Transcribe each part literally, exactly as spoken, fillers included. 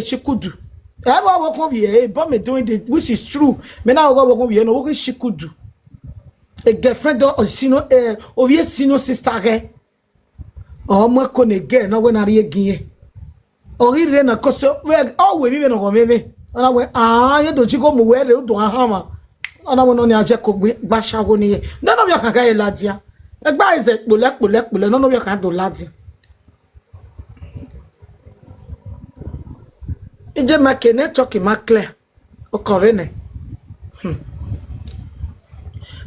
shikudu. Ever work on here, but me doing the, which is true. Me now work on here, no work shikudu. A girlfriend or sino, eh, or ye sino sister, eh. Or more kone girl, no when are ye again. Or he ran a cost, well, oh, we even on me. And I went, ah, you don't you go more where you don't have. And I went on your jack, basha one year. None of your kaka ladia. A guy is a bullet, bullet, bullet, none of your can do ladia. Ije make network ma clear. Okore ne. Hmm.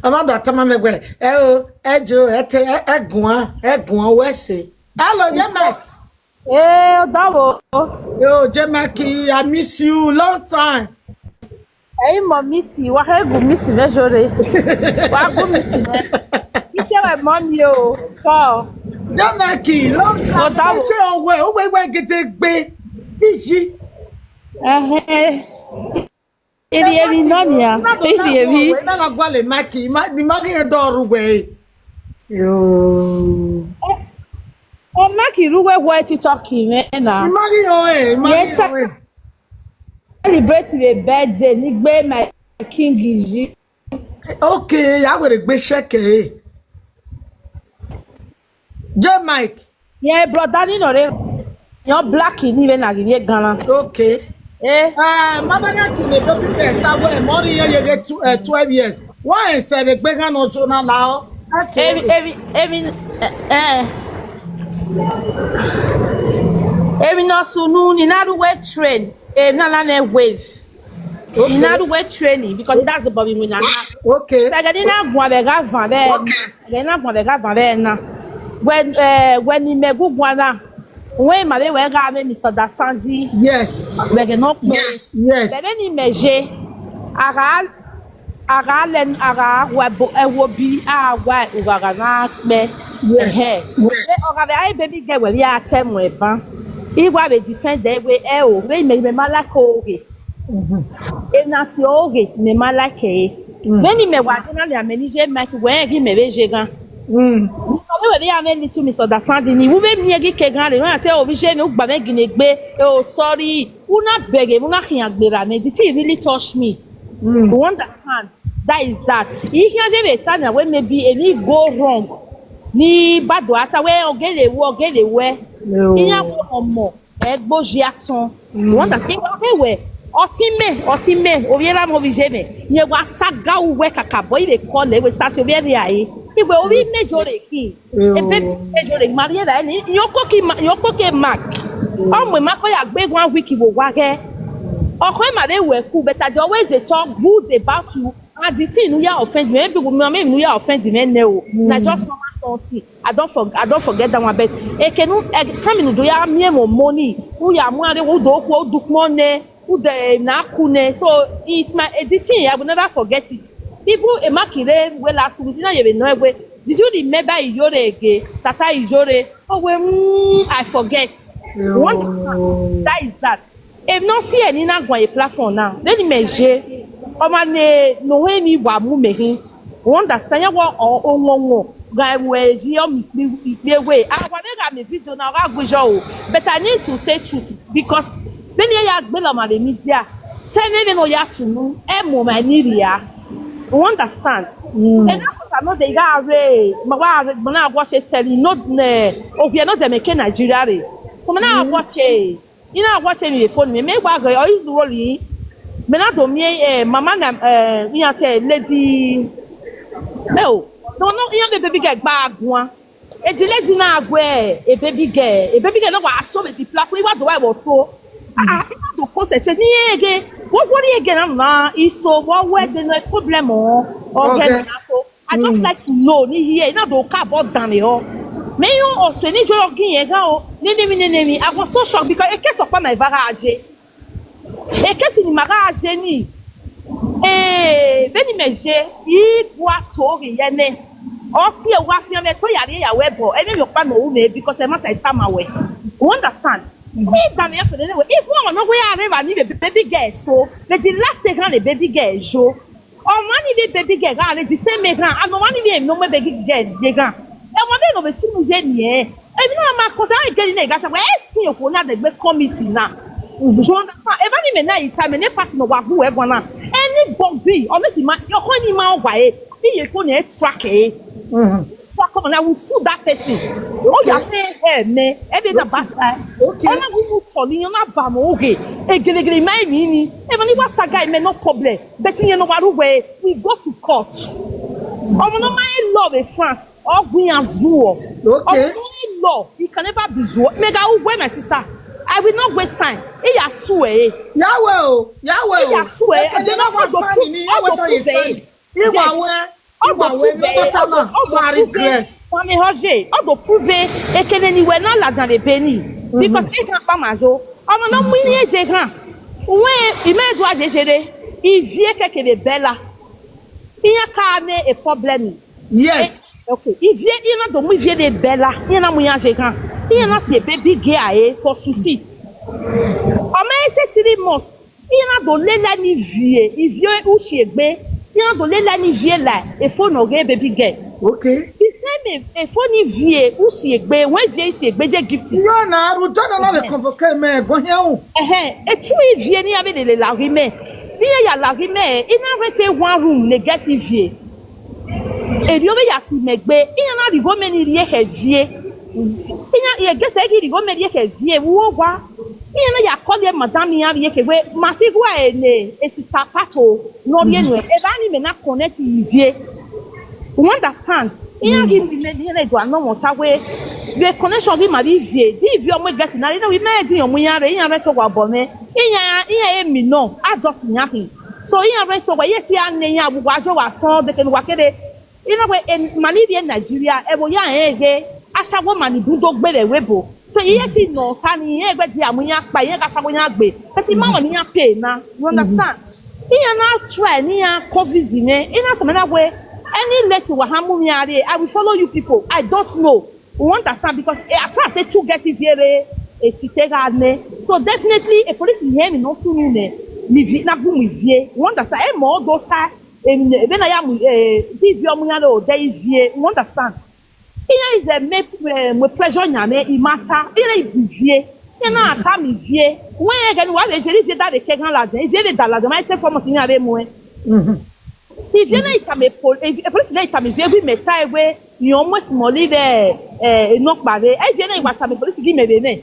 Amado atama megwe. E o, ejo, ete, e- egun a, egun a wese. Hello, J Mac. Ee, ọ dawọ. Yo, J Mac, I miss you long time. Ẹ̀yin mọ̀ mí sí, wá kẹ́gùn mí sí mẹ́jọ rẹ̀. Wá gùn mí sí mẹ́. Kíkẹ́ wẹ̀ mọ́ mi o, kọ́. J Mac, long time. Ó dàbọ̀. Ó tẹ ọwọ́ ẹ̀, ó wẹ́ wẹ́ gẹ́gẹ́ gbé. Ìjì. Ẹ̀hẹ́n. Èmi èmi náà nìyà. Èmi èmi. Ẹ má lọ gbọ́lẹ̀ Mac, má má kí ẹ dọ́ọ̀rù wẹ̀. Yo. Ọ má kì í rúwé wọ ẹ TikTok mẹ́ náà. Ẹ má kí ọ ẹ̀, ẹ má Yes, kí sir. ọ ẹ̀. Celebrate my birthday nígbé my king yìí. Okay, ya were gbe sheke. J Mac. Yẹn brọ̀dá nínú rẹ̀ yan black ní ìwé nàìjíríà gan-an. Okay. Eh, Ah, mama na ti le do bi pe ta we mo ri ye ye two, eh, twelve years. Why is the big hand on Jonah now? Èmi èmi èmi ẹ èmi náà sunu ní nàdúwẹ̀ train èmi náà lánàá wave ní nàdúwẹ̀ training because that's the Bobby winner. Okay. Sẹ̀gẹ̀dì náà gun àbẹ̀ gà van bẹ́ẹ̀ ni. Sẹ̀gẹ̀dì náà gun àbẹ̀ gà van bẹ́ẹ̀ náà. Wẹ́n ẹ̀ wẹ́n ni mẹ́gùn gun àná. Wọ́n ì màbẹ̀ wẹ́ gà mẹ́ misunderstanding. Yes. Wẹ́gẹ̀ náà pé. Yes. Bẹ̀rẹ̀ ni mẹ̀jẹ̀. Àrà àrà lẹ́nu àrà wà bọ̀ ẹ wo bí àwa ìwàrà náà pẹ́. Yes. Ẹ̀hẹ́. Yes. Ṣé ọ̀gá bẹ̀ ayé bẹ́bí gẹ̀ wẹ̀rí àtẹ̀mù ẹ̀ bá? Ìwà rẹ̀ defend ẹ̀ wẹ̀ ẹ̀ o. Wẹ́ ìmẹ̀ ìmẹ̀ má lákòó rẹ̀. Ena ti oge me ma like e. Many me wa jena le ameni je Mike we gi me be je gan. Mm. We we ya me little misunderstanding ni. We be mi gi ke gan le na te o bi je me u gba me gine gbe. E o sorry. Una bege, una kiyan gbera me. The thing really touch me. Mm. You understand? That is that. If you je be tell me when maybe any go wrong. Ni bad water we ogele we ogele we. Yo. Iya wo omo. Egbo ji asan. Wọ́n dà sí wọ́n fẹ́ wẹ̀. Ọtí mẹ́, ọtí mẹ́, orí ẹ̀rá mọ́ mi ṣe mẹ́. Yẹn wá ságá wẹ̀ kàkà bọ́ ilé kọ́ lẹ̀ wẹ̀ sá sí orí ẹ̀rá yìí. Ìwé orí mẹ́jọ rẹ̀ kì í. Ebe mẹ́jọ rẹ̀ Maria rẹ̀ ni. Yọkọ́ kì í ma, yọkọ́ kì í Mark. Ọmọ ìmá kọ́ yà gbé one week wò wá gẹ́. Ọkọ ẹ̀ mà bẹ́ wẹ̀ kú, but I dey always dey talk good about you. And the thing no ya offend me. Maybe we may no ya offend me now. Na just normal something. I don't forget. I don't forget that one. But ekenu family do ya me mo money. Who ya mo are who do who do money. Who de na kune. So it's my editing. I will never forget it. Even a makire we last week. Now you know we. Did you remember Iyore again? Tata Iyore. Oh, well, mm, I forget. You understand? That is that. If not see any na go a platform now. Then me je. O ma ne no he mi wa mu me hin. You understand? Ya wa o o won won. Guy we ji o mi mi we. I wa me ga me video na wa gbejo o. But I need to say truth because then ya ya gbe lo ma le media. Tell me no ya sunu. E mo ma ni ria. You understand? And I know they got away. Ma wa ma na go say tell you no ne. O we no dey make Nigeria re. So ma na go say. You know what me phone me. Me wa go you do only. Me na do me eh mama na eh you say lady. Oh, no no you the baby get bag one. E di lady na gwe e baby girl. E baby girl no wa so with the platform. What do I was so? Ah, ah, you have to concentrate. Ni ege. What what again? I'm na iso what where the no problem o. Or Okay. Get na so. I just like to know ni here. You know do ka bo dan me o. Me you also ni jo gi yẹn gan o. Ni ni mi ni ni mi. I was so shocked because e case of my varaje. E case ni maraje ni. Eh, beni meje. I gwa to ri yene. O si e wa fi me to yari ya we bo. E me yo pa no u me because e ma ta ita ma we. You understand? Me da me for the way. If one no we are never ni baby girl so. But the last thing the baby girl jo. Ọmọ ni bí baby girl gan ni the same me gan. Àná wọn ni bí èmi ọmọ baby girl dé gan. Ẹ wọn bẹ́ẹ̀ lọ bẹ súnmù jẹ nìyẹn. Èmi náà máa kọ́ sáà gẹ́ni náà ìgbà sábà ẹ̀ sìn òkú náà dẹ̀gbẹ́ committee náà. You understand? Ebe ni me na ita me ne party no wa hu e gwana. Anybody, or make ma, your coin ni ma wa e. Iye ko ne track e. Track come and I will sue that person. Oh, ya pay her me. Ebe na bad. Okay. Ona hu hu ko ni na ba mo oge. Egelegele ma ni ni. Ebe ni wa saga me no problem. But you know what we go to court. Omo no my law in France. Ogun ya zuo. Okay. Omo no law. You can never be zuo. Mega ugwe, my sister. I will not waste time. Iya sue. Yahweh o, Yahweh o. Iya sue. Ekene na wa sani ni Yahweh to ye sani. Iwa we, iwa we no to tama. Ma regret. Mami Hoje, ọ do prove ekene ni we na la dan de beni. Because e kan pa ma zo. Omo no mu ni e je kan. We, i me do aje jere. I vie keke de bela. Iya ka me a problem. Yes. Okay. I vie, i na do mu i vie de bela. I na mu ya je kan. I na si baby girl e for susi. Omo e se three months. I na do lele ni vie. I vie u si egbe. I na do lele ni vie la. E fo no ge baby girl. Okay. The same e, e fo ni vie u si egbe. When vie si egbe je gift. Yo na ru do na le convoquer me go here o. Ehe, e tu i vie ni abe de le la rime. Ni ya la rime. I na rete one room ne get i vie. E di obe ya si megbe. I na di go me ni rie he vie. I na ye get e di go me rie he vie. Wo wa. I na ya call ye madam ya rie ke we. Ma si gwa e ne. E sister pato. No rie no. E ba ni me na connect i vie. You understand? I na give me me ni na do no mo ta we. The connection with my vie. Di vie o mo get na. You know we me di o mo ya re. I na re to wa bo me. I na, I na e mi no. Adult ya hin. So iya rent over yet ya ne ya bu wa jo wa so de ke wa kede. You know we in Malibia, Nigeria, e bo ya e ge. Ashawo mani du do gbe we bo. So iye ti no ta ni iye gbe di amu ya pa iye ka shawo ya gbe. But ma won ya pay na. You understand? Iya na try ni ya covid ne. Ina so me na we any let wa ha mu mi are. I will follow you people. I don't know. You understand? Because eh, as far as say two get here, a sitega ne. So definitely a police in here no soon ne. Mi vi na bu mi vie. You understand? E mo do ta. E be na ya mu eh di vi omu ya lo de vie. You understand? Iya is a me eh, me pressure nya me i mata. Iya na i bu vie. Iya na ata mi vie. When again wa be jeri vie da be ke gan la de. Vie be da la de. Ma se for mo si ni abe mo e. Ivie na ita me pol, e police na ita me vie gwi me ta egbe ni omo small ibe eh no pa be. Ivie na iwa ta me police gi me be me.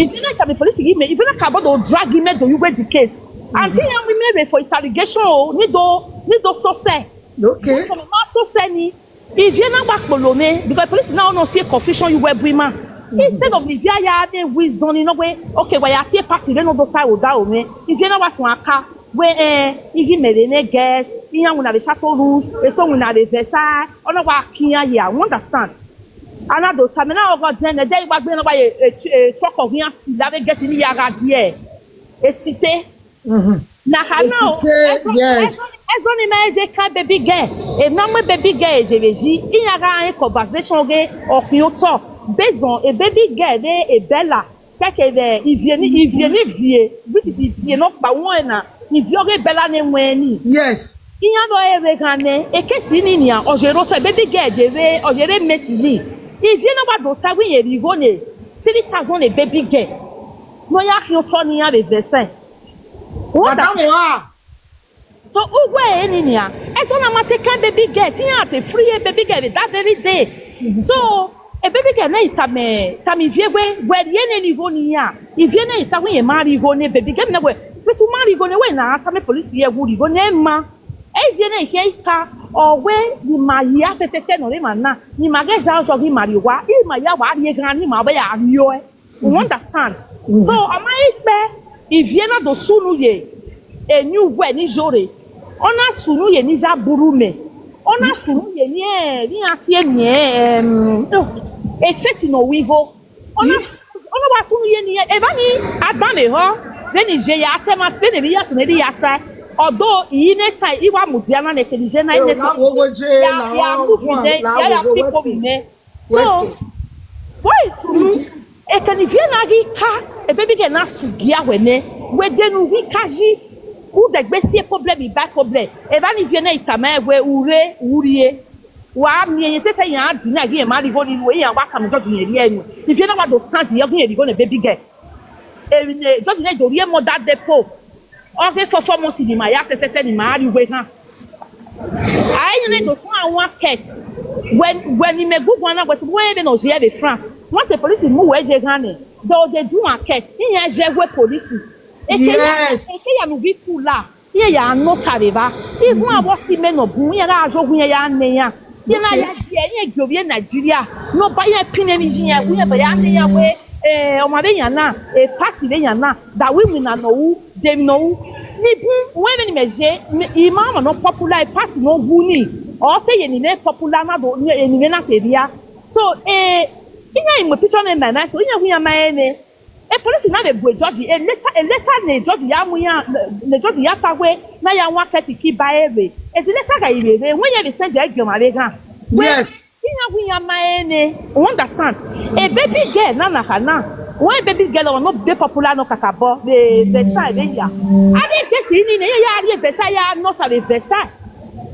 Ivie na ita me police gi me, ivie na ka bodo drag me do you go the case. Until ya me me for interrogation o, ni do ni do so se. Okay. Ma so se ni. Ivie na gba kpolo me because police na no see confusion you were bring man. Instead of Ivie ya the wisdom you know we okay we ya see party they no do tie o da o me. Ivie na wa sun aka we eh igi mere ne guess iya wuna be shato ru eso wuna be vesa ona wa kiya ya you understand. Ana do ta me na ogo den ne dey wa gbe na wa ye talk of yan si la be get ni ya ga die. E site. Na ha now. Yes. Ezo ni ma eje ka baby girl. E na mo baby girl eje beji. Iya ga en conversation ge okin o to. Based on a baby girl de a bella. Keke de ivie ni ivie ni vie. Which is ivie no pa won na. Ivie oge bella ne wen ni. Yes. Iya no e re gan ne. E ke si ni ni a oje ro to baby girl de re oje re mesi ni. Ivie no wa do ta wi ye ri go ne. Three thousand a baby girl. No ya ki o to ni ya be vese. What the Madam, you are. So ugwe eni ni a. Eso na ma take baby girl. Ti ya te free a baby girl that very day. So a baby girl na itame tami vie gwe gwe ye ne ni go ni ya. Ivie na ita we ye marry go ne baby girl na we. We to marry go ne we na tami police ye go go ne ma. E vie na ihe ita o we ni ma ya te te te no re ma na. Ni ma ge ja o so gi ma ri wa. I ma ya wa ri e gan ni ma be ya ri o e. You understand? So ama ikpe ivie na do sunu ye. Enyu we ni jore. Ona sunu ye ni ja buru me. Ona sunu ye ni e ni ati e ni e. Efeti no wigo. Ona ona wa sunu ye ni e. Eba ni adame ho. Be ni je ya te ma be ni ya te ni ya te. Although i ne tai i wa mudia na ne ke ni je na i ne Na wo wo je ya na ya wo move wa ne na ya ya wo wo people wesi. ne. Wesi. So boys nu e ke ni vie na gi ka e baby girl na su gi awe ne. We de nu gi ka ji. U de gbe si problem i ba problem. E ba ni vie na itama we ure urie. Wa mi yen tete yan di na gi ma ri go ni wo yan wa ka mi judge yen ri enu. If you never do stand here, gi ri go ne baby girl. E ni judge ne do ri mo da depo. Okay, for four months ni ma ya fe fe fe ni ma ri we han. Ai ni do fun awon cat. When when ni me gugu na we we be no je be France. Once the police move we je han ni. Do they do a cat. Iyan je we police. Eke ya Yes. eke ya no bi kula. Iye ya no tare ba. Even awo si me no bu iye ra ajo gun iye ya ne ya. Iye na ya Okay. die iye gyo bi Nigeria. No ba iye pine ni iye gun iye ba ya ne ya we eh o ma be ya na e party be ya na. That we we na no wu dem no wu. Ni bu we be ni me je i ma ma no popular e party no wu ni. O te ye ni me popular na do ni ni me na te bia. So eh iye imo picture me my mind so iye gun ya ma ene. E police na be bue judge e later e later na judge ya mu ya na judge ya ta we na ya wa keti ki ba ere. E ti later ga ire re when ya be send e gbe ma be ga. We Yes. Inya wi ya ma ene. You understand? A baby girl na na ka na. When baby girl no dey popular no kaka bo the the time dey ya. A be get ni ni ya ya ri e besa ya no sa be besa.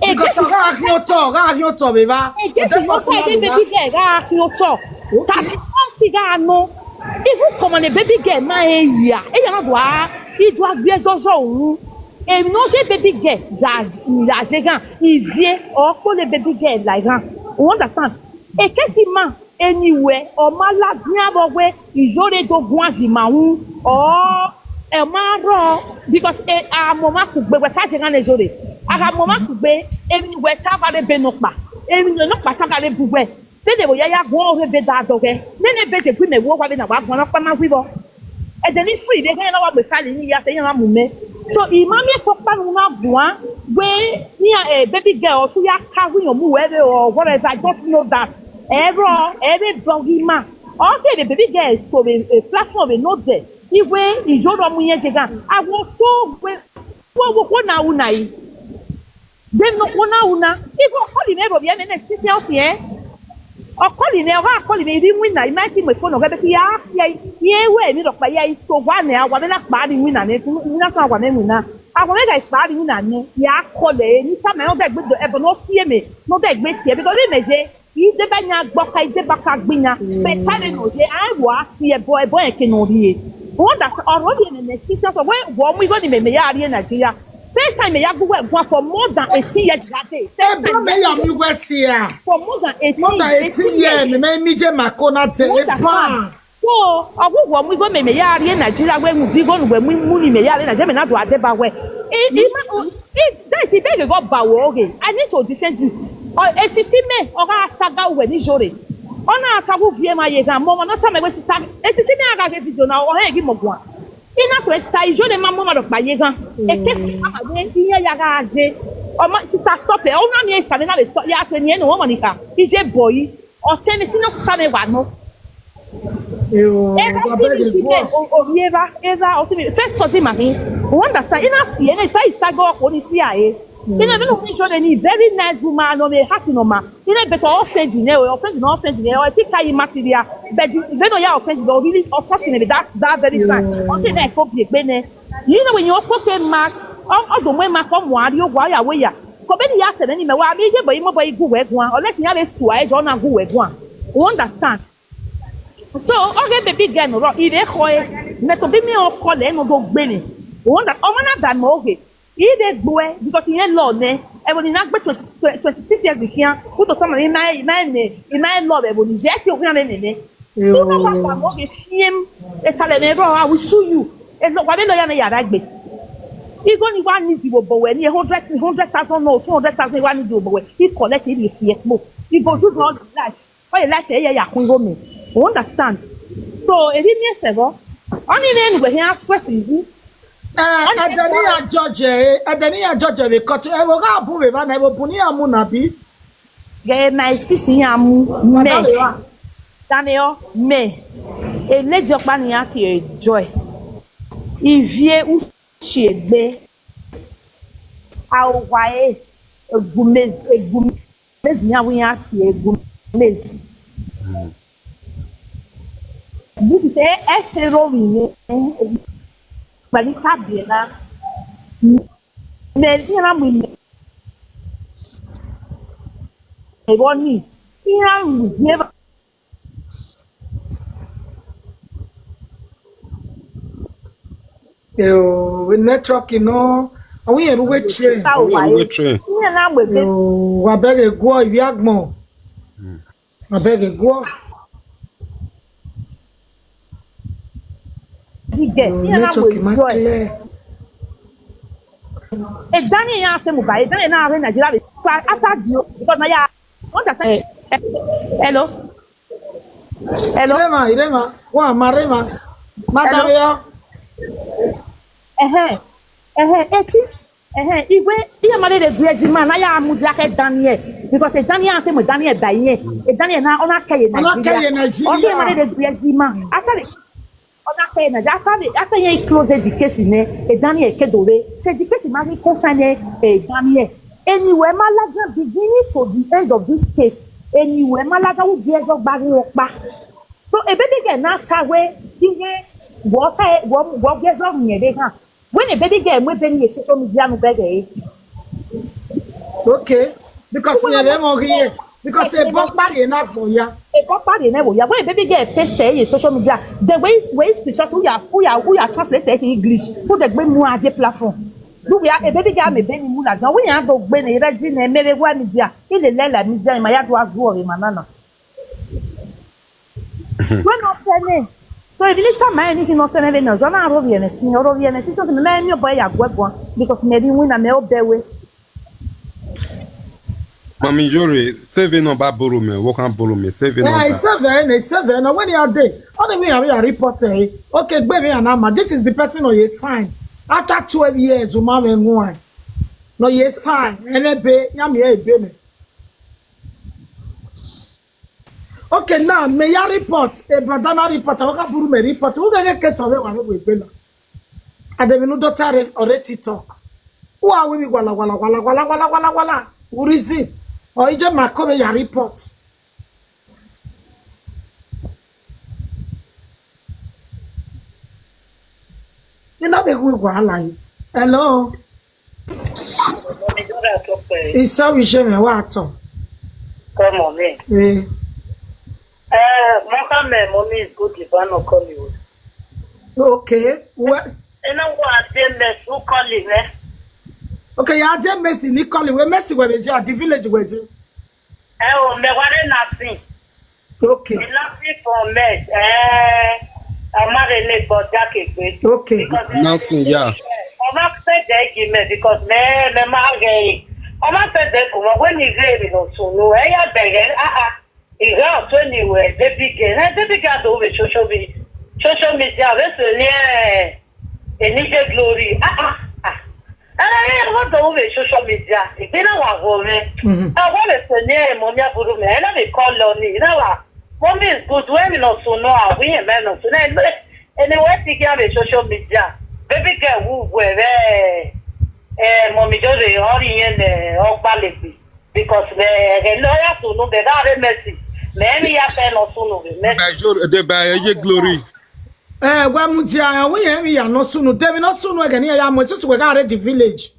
E Because get ọ̀gá àfihàn tọ̀, ọ̀gá àfihàn tọ̀ bèbá. e get no sa dey baby girl ga ki o to. Okay. Thirty something ga no. Even come on a baby girl ma e ya. E ya no do a. I do a gbe zozo ohun. E no je baby girl ja ja je gan. I vie o ko le baby girl like gan. You understand? E kesi ma anywhere o ma la dia bo we ijore do gun aji ma hu. O e ma ro because e a mo ma ku gbe we ka je gan le jore. Aga mo ma ku gbe e ni we ta va le be no pa. E ni no pa ta ga le bu we. Bede bo ya ya gwo re be da do ge. Nene be je gwi me wo wa be na wa gwo na pa ma gwi bo. E de ni free be ge na wa be sali ni ya se ya mu me. So i ma mi ko pa nu na gwa we ni a e baby girl tu ya ka gwi yo mu we be or whatever, I don't know that. E ro e be doggy ma. O se the baby girl so be a platform be no there. Iwe ijoro mu yen je ga. I was so we wo wo ko na una yi. Dem no kona una. If okoli me ro bi eme ne sisi osi eh. Okoli me oga okoli me ri wina i ma ti me phone oga be ti ya ya ye we mi ro pa ya i so wa ne awa be na pa ri wina ne ku na so awa me wina. Awa me ga pa ri wina ne ya kole ni ta me o de gbe do e bo no si eme no de gbe ti e because me je i de ba nya gbo ka i de ba ka gbinya. Be ta le no je ai wa si e bo e bo e ke no ri e. Won da oro ri ene ne sisi so we wo mu igo ni me me ya ri e Nigeria. First time me ya gu we gwa for more than eighteen years that day. First Ebro time me ya mi wesi ya. For more than eighteen, More than eighteen years, me me mi je makona te. More than Ebon. So ogu wo mu igo me me ya ri e Nigeria we mu digo nu we mu mu ni me ya ri e Nigeria me na do ade ba we. I i ma o i that is beg go ba wo oge. I need to defend you. O e sisi me o ga saga we ni jore. Ona ata gu vie ma ye ga mo mo no ta me we sisa. E sisi me aga ge video na o he gi mo gwa. Ina to esta ijo de mamu ma do pa ye gan. E ke si ama we iye ya ga je. O ma sisa stop e. O na mi e sa me na le stop ya se ni e no mo ni ka. Ije boy. O te mi si no sa me wa no. Yo, Eva baba ti mi de si go. be o o mi eva eva o ti mi first cousin ma hin. You understand? Ina ti e na sa isa go ko ni si a e. Ina me no ni jo de ni very nice woman no me heart no ma. Ina be to offend ni o offend no offend ni o ti kai material. But the no ya offend no really o touch ni that that very time. O ti na ko bi pe ne. You know when you open mark, o o do mo mark o mo ari o gwa ya we ya. Ko be ni ya se ni me wa mi je bo imo bo igu we gwa. O le ti ya le su a e jo na gu we gwa. You understand? So oge baby girl no ro ire ko e me to bi mi o ko le no do gbe ni. Won da o ma na da mo oge. Ire gbo e because yen lo ne. E bo ni na gbe twenty, twenty-six years kian. Ku to so ma ni na na ne. I na lo be bo ni je ti o gbe me ne. Ti no pa pa mo ge fiem. E tale me ro a we sue you. E lo wa be lo ya me ya da gbe. Igo ni wa ni di wo bo we ni hundred, hundred thousand no two hundred thousand wa ni di wo bo we. I collect it if ye mo. I go do all the life. All your life e ya kun go me. You understand? So e bi mi e se go. Oni me ni we here stress easy. Eh, Adenia George, eh, Adenia George, we cut. Eh, we ga bu we ba na we bu ni amu na bi. Ge my sisi ya mu me. Madam, you are. Dame o me. E le di opa ni ati e joy. Ivie u si egbe. A o wa e egumez egumez ya wi ati egumez. Buti se e se ro mi ni. Bali ka bi na. Me ni na mu ni. Ebony, ihe ahụ zie ebe. Yo, network, you know. Are we in the train? Sa ụwa Railway ya. Train. Ihe na-agbede. Yo, I beg a go if you have more. I beg a go. Ije, Yo, ihe network in my na-agbede. clear. Edani ya ase mu ba, edani na are Nigeria be. So after the, because na ya, understand? Eh, eh, hello? Hello? Irema, Irema, wa Marema. Madam, yo. Ehe, ehe, eki, ehe, igwe, ihe mmadụ na-egbu ezi ma na ya amụzi aka Daniel, because Daniel ate mụ Daniel ba ihe, Daniel na ọ na-aka ya Ọ na-aka ya Nigeria. Nigeria. Ọ sị ihe mmadụ na-egbu ezi ma, after the, ọ na-aka ya Nigeria, after the, after ya close the case ne, Daniel kedore, say the case ma ni concern eh Daniel. Anyway, ma la beginning to the end of this case. Anyway, ma la wo bi ezo gbari okpa. So a baby girl na tawe ihe what I what what girls on nyere ha. When a baby girl mwe beni ye social media no beg eh. Okay. Because you have more here. Because a bump back in that boy. A papa dey never ya. When a baby girl post eh ye social media, the way way screenshot who ya who ya who ya translate to English, who the gbe mu as a platform. Who ya a baby girl me beni mu la. Now when ya do gbe ne ready ne me we media. Ile lela media ma ya do azu o manana. When not any. So if you need some money, you know, send it now. Zona aro bi ene si, aro bi ene si, so me me mi boy ya gwe gwe because me di win na me obewe. Mami Yore, save no ba borrow me, what can borrow me, save no Yeah, ba. It's seven, it's seven. Now when you are there, how do we have a report? Eh? Okay, baby, and Ama, this is the person on your sign. After twelve years, Uma went one. No, your sign, and a bay, yam ye baby. Okay, now may I report a brother report. I can put my report. Who can get case away with Bella? And then we know daughter already talk. Who are we wala wala wala wala wala wala wala? Who is it? Or you just ma come your report. You know the who wala. Hello. Isa wishe me wato. Come on, me. Eh. Uh, Mohammed, mommy is good. If I no call you. Okay. Well, You know what? They mess who call you, eh? Okay, ya je Messi ni call we Messi we je the village we je. Eh, oh, me ware nothing. Okay. Nothing for me. Eh, I'm not a leg but Jack again. Okay. Because Nothing, yeah. I'm not said that give me because me me my gay. I'm not said that when you gave me no so no. Eh, ya beg eh. Ah ah. Ìyá ọ̀tún ènìyàn ẹ̀ débi gẹ̀ ẹ̀ débi gẹ̀ àdó òwe social media social media rẹ̀ sì ní ẹ̀ ènìjẹ́ glory ah ah ah ẹ̀ ẹ̀ wọ́n dọ̀ òwe social media ìgbéná wà wọ̀ rẹ̀ Mhm. ẹ̀ wọ́n lè sọ ní ẹ̀ mọ̀ mi àbúrò mi ẹ̀ náà lè kọ́ lọ ní ìná wà wọ́n mi good wẹ́n mi lọ sùn náà àwíyàn mẹ́rin lọ sùn náà ẹ̀ ẹni wọ́n ti gẹ̀ àwẹ̀ social media baby girl wù wù ẹ̀ rẹ̀ ẹ̀ mọ̀ mi jọ́ rẹ̀ ọ̀rì yẹn lẹ̀ ọgbà lè gbé because ẹ̀ ẹ̀ lọ́ọ̀yà tó nù bẹ̀ dáa rẹ̀ mẹ́sì mẹ́rin yà fẹ́ lọ sùn nù rẹ̀ mẹ́sì. By Yore, they by Eye Glory. Eh, wa mutia, we ye mi ya no sunu. Debi no sunu again ya mo tutu we ga the village.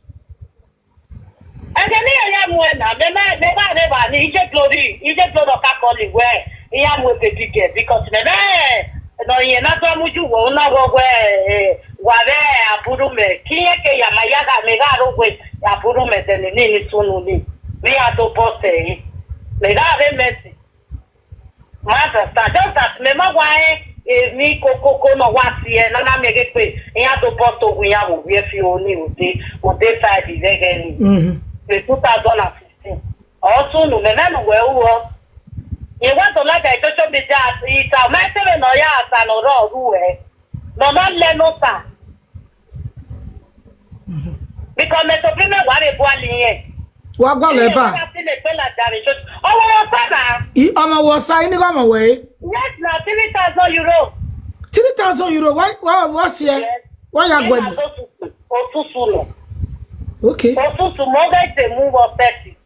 Ẹ̀jẹ̀ ní ẹ̀yà mu ẹ̀ nà mẹ́mẹ́ mẹ́mẹ́ rẹ̀ wà ní ìjẹ́ glory ìjẹ́ glory ọ̀ka kọ́lì wẹ̀ ìyá mu èpè bìkẹ̀ because mẹ́mẹ́ nà yẹn náà tó mú ju wọ̀ ọ́n náà wọ̀ wẹ̀ wà rẹ̀ àbúrò mẹ́ kí yẹn kẹ́ yàmá yàgà mi rà ló wẹ̀ àbúrò mẹ́ tẹ̀lé ní ní sunu ní ní àtò bọ́sẹ̀ yìí mẹ́gà rẹ̀ mẹ́sì. Master, just that me ma why eh, me kokoko no what here na na me get pe ya to post to we ya wo we fi oni ode ode five is again. Mhm. The two thousand and fifteen. Also no me me no we wo. Ye wa to like I social media ita me tell no ya asa no ro ru eh. No no le no sa. Because me to be me wa re bo ali yen. Wa gwa le ba. Ọmọ wọn sábà. I omo wo sa ini go mo we. Yes, na three thousand euro. Three thousand euro. Why why what's here? Why ya gwa ni? Osusu lọ. Okay. Osusu mo ga ite mu wọ thirty.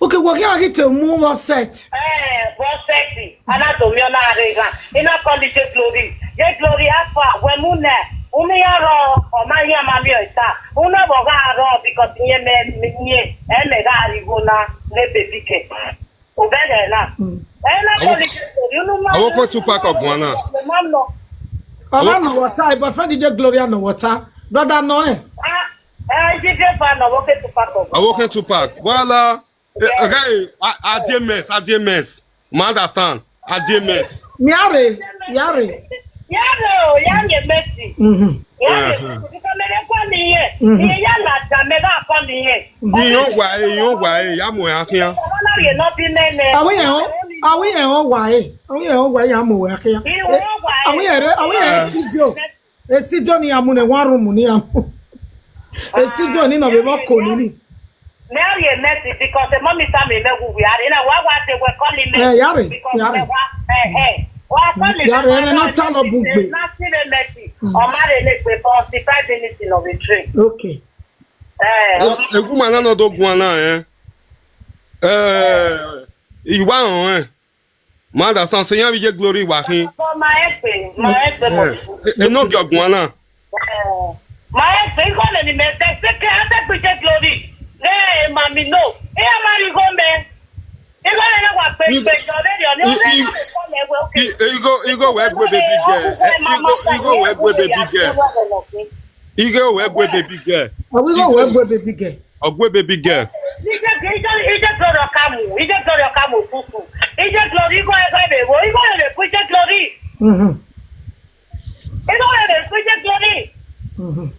Okay, wo ya get to move on set. Eh, wọ thirty. Ana to mi ona re ga. Ina call it glory. Ye glory afa we mu ne. Umi ya ro o ma ya ma mi o ta. Una bo ga ro because nye me nye. E me ga ri go na ne baby ke. Obere na. Mm. Eh, na Awo-, police station, you know, man. Awo ko two pack of one na. The man no. Ọla nọ water, boyfriend D J Gloria nọ water. Brother nọ eh. Ah, eh, D J Van, no, okay, two pack of. Awo ko two pack. Voilà. Eh, okay, I, I D M S, I D M S. Ma understand. I D M S. Miare, yare. Yare o, yare Mercy. Mhm. Yare, Eh. Because me dey call me here. Mhm. Me ya la da me ba call me here. Iyo wa e, iyo wa e, ya mo ya kiyan. Wọ́n náà yẹ náà bí mẹ́nẹ̀. Àwọn yẹn o, àwọn yẹn o wa e. Àwọn yẹn o wa e, ya mo ya kiyan. Ìwọ wa e. Àwọn yẹn rẹ, àwọn yẹn Eh. studio. Studio ni amu ne one room ni amu. Studio ni no be mo ko ni ni. Mary Mercy, because the mommy tell me me we are in a wa wa they were calling me. Eh, yare, because yare. They were, eh, eh. Wa call me Yare, me no tell of Bugbe. Nothing Mercy. Mm. Or marry like we forty-five minutes in of the train. Okay. Eh. E-, e woman na no do guana, eh. Eh, iwa on, eh. Ma understand say yan we get glory wa hin. For my egbe, my egbe mo. Eh, e, e no be ogun na. Eh, my egbe, you gonna be me. They say, "Can I take with the glory?" Hey, mommy, no. Hey, I'm not go me. You gonna know what pay, You, pay your lady, you, you, you go, you go work with baby girl. Eh, you go, you go work with baby girl. You go work with baby girl. Are we gonna work with baby girl? Ogwe baby girl. Ije, ije, ije glory kamu, ije glory kamu kuku. Ije glory, igo ego ebe wo, igo ebe ku ije glory. Mhm. Igo ebe ku ije glory. Mhm.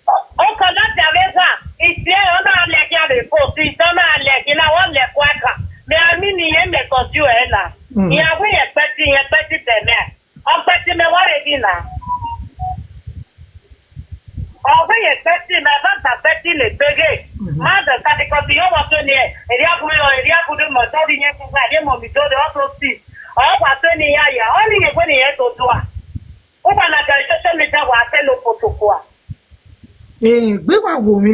O, o kana tiaveza, isi e ona ale kia be po, si ona ale kia na wa le kwaka. Me amini ye me kosi e na. Mhm. Ya we ye peti, ye peti teme. Ọpẹtime ware gị na. Ọ bụghị ekpeti na baba beti na-ekpeghe. Mhm. Mmadụ ka dịkọta ihe ọgbakọ na eri abụghị eri abụghị ma ọtọ dị nye nkụkọ anyị ma obido dị ọtọ si. Ọ gwa sị na ya ya, ọ n'ihe gwe na ihe tụtụ a. Ụgwa na gara social media wa asị na ụpụtụkụ a. Eh, gbé wá wò mí.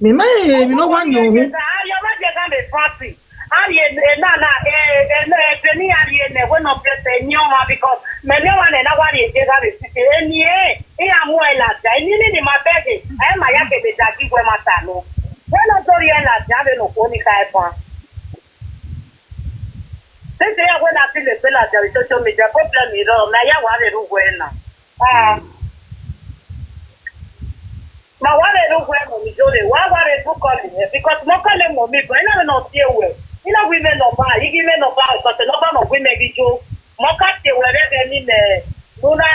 Mi má yẹ, èmi ló wá yàn òun. Ayọ̀ má jẹ́ ká lè fọ́ọ̀tì. Ayé ẹ̀ náà náà ẹ̀ ẹ̀ náà ẹ̀ ṣe ní ayé ẹ̀ náà wọ́n náà fi ṣe ní ọmọ because mẹ̀mí ọmọ rẹ̀ náà wá rí èdè ká lè fi ṣe. Èmi ẹ̀ ẹ̀ àmú ẹ̀ làjà. Èmi ní ni màá bẹ́ẹ̀ dè. Ẹ̀ máa yá kébé dàgí wẹ́ máa tà lọ. Wọ́n náà sórí ẹ̀ làjà lè nù kó ní ká ẹ̀ fọ́n. Sisi ya wena sile pela ja social media problem iro na ya wale rugo ena. Ah. Ma wale rugo ena mi jore wa wale rugo ni because mo kale mo mi bo ina no tie we. Ina wi me no ba, igi me no ba, ko te no ba mo wi me gi jo. Mo ka te we re ni me. Una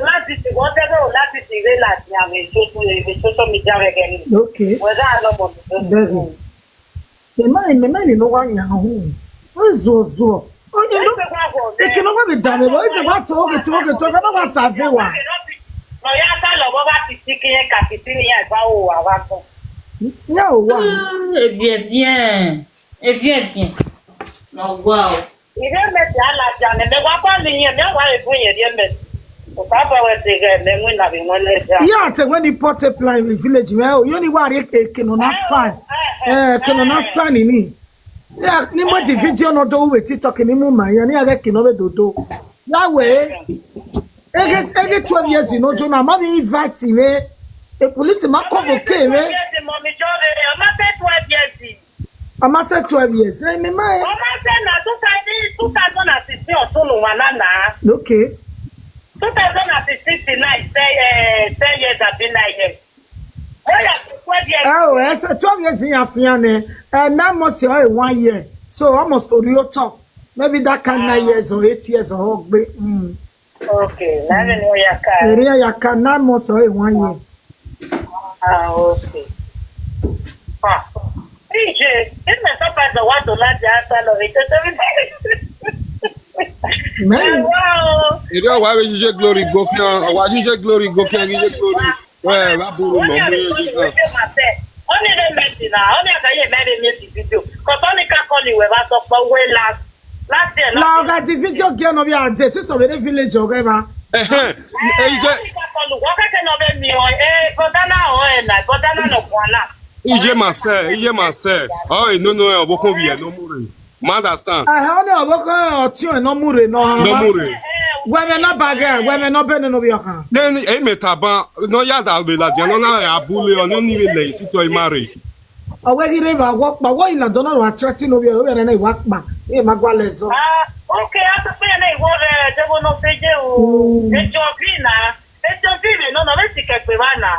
la ti ti wo te la ti ti re la ti ame social media re ni. Okay. We da no mo. Very. Mema, mema ni no wa nya ho. O zo zo. O ni no. E ke no wa be da me bo. E se wa to ke to ke to ka no wa save wa. No ya ta lo bo ba ti ti ke ka ti ti ni ya gba o wa wa ko. Ya o wa. Ah, eh bien, bien. Eh bien, bien. No, wow. Ire mesi ala jane, me wa kwa ni nye, me wa ebu nye rie mesi. O ka ba we te ga, me mu na bi mo le ja. Ya te when the pot apply in village, me o, yo ni wa rie ke, ke no na sign. Eh, ke no na sign ni. Ya, ni mo di video no do we TikTok ni mu ma, ya ni age ke no be dodo. Ya we. Ege, ege twelve years in ojo na, ma mi invite me. E police ma convoke me. Mo mi jo re, ma te twelve years. Ama say twelve years. Eh, me my. Ọmọ sẹ́ na two thousand, two thousand and sixteen or so no one na. Okay. Two thousand and sixteen till now, ten, eh, ten years have been nine years. Oh yeah, twelve years. Oh, eh, so twelve years in Afiane. Eh, now must say oh, one year. So almost to your top. Maybe that kind nine years or eight years or mm. Okay, nani ni ya ka. Area ya ka nine months or one year. Ah, okay. Ah. D J, this is not part of what to like the answer of it. Man. Wow. Area wa we jije glory go kian, wa jije glory go kian, jije glory. Well, wa buru mo mo ye kan. Only the message now. Only I can hear many message video. Cause only can call you we ba talk about way last. Last year, last year. La oga di video girl no be a dey. Since we dey village or whatever. Eh, eh. Eh, you get. Only can call you. What can no be me? Oh, eh, brother na, oh, eh, na brother na no kwana. Ije ma se, ije ma se. Oh, eh, no, no, eh, oboko bi e no mure. Ma understand? Ah, only oboko, eh, oti e no mure, no. No mure. Webe na bage, webe no bene no bi okan. Then, eh, me taban, no ya da be la, no na abule, o no ni le, si to marry. Awegire ba wo pa wo ila dona wa threaten obi obi na wa pa. Ni magwa lezo. Ah, okay, a sị ya na iwu ọrụ ejebo n'ofe je o. Ejobi na. Ejobi na, no, no, we ti kekpe ba na.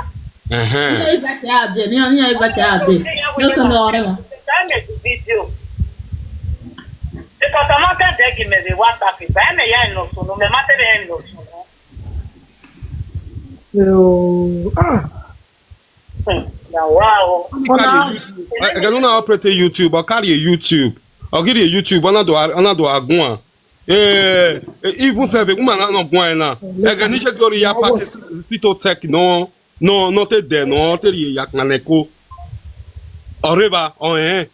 Ehe. Ni iba ta ade, ni ni iba ta ade. Yo to no re ma. Ka me di video. Because I'm not that me the WhatsApp. Ba me ya no so no, me ma te be no so no. So, ah, Hmm. Na wow. Ona Ganu na operate YouTube, or carry a YouTube, or get a YouTube, ona do ona do agun. Eh, eh, even self, woman na no gun na. E ga ni je glory ya pack fit to tech no, no, no te de no, te ya kan ko. Oreba, o eh.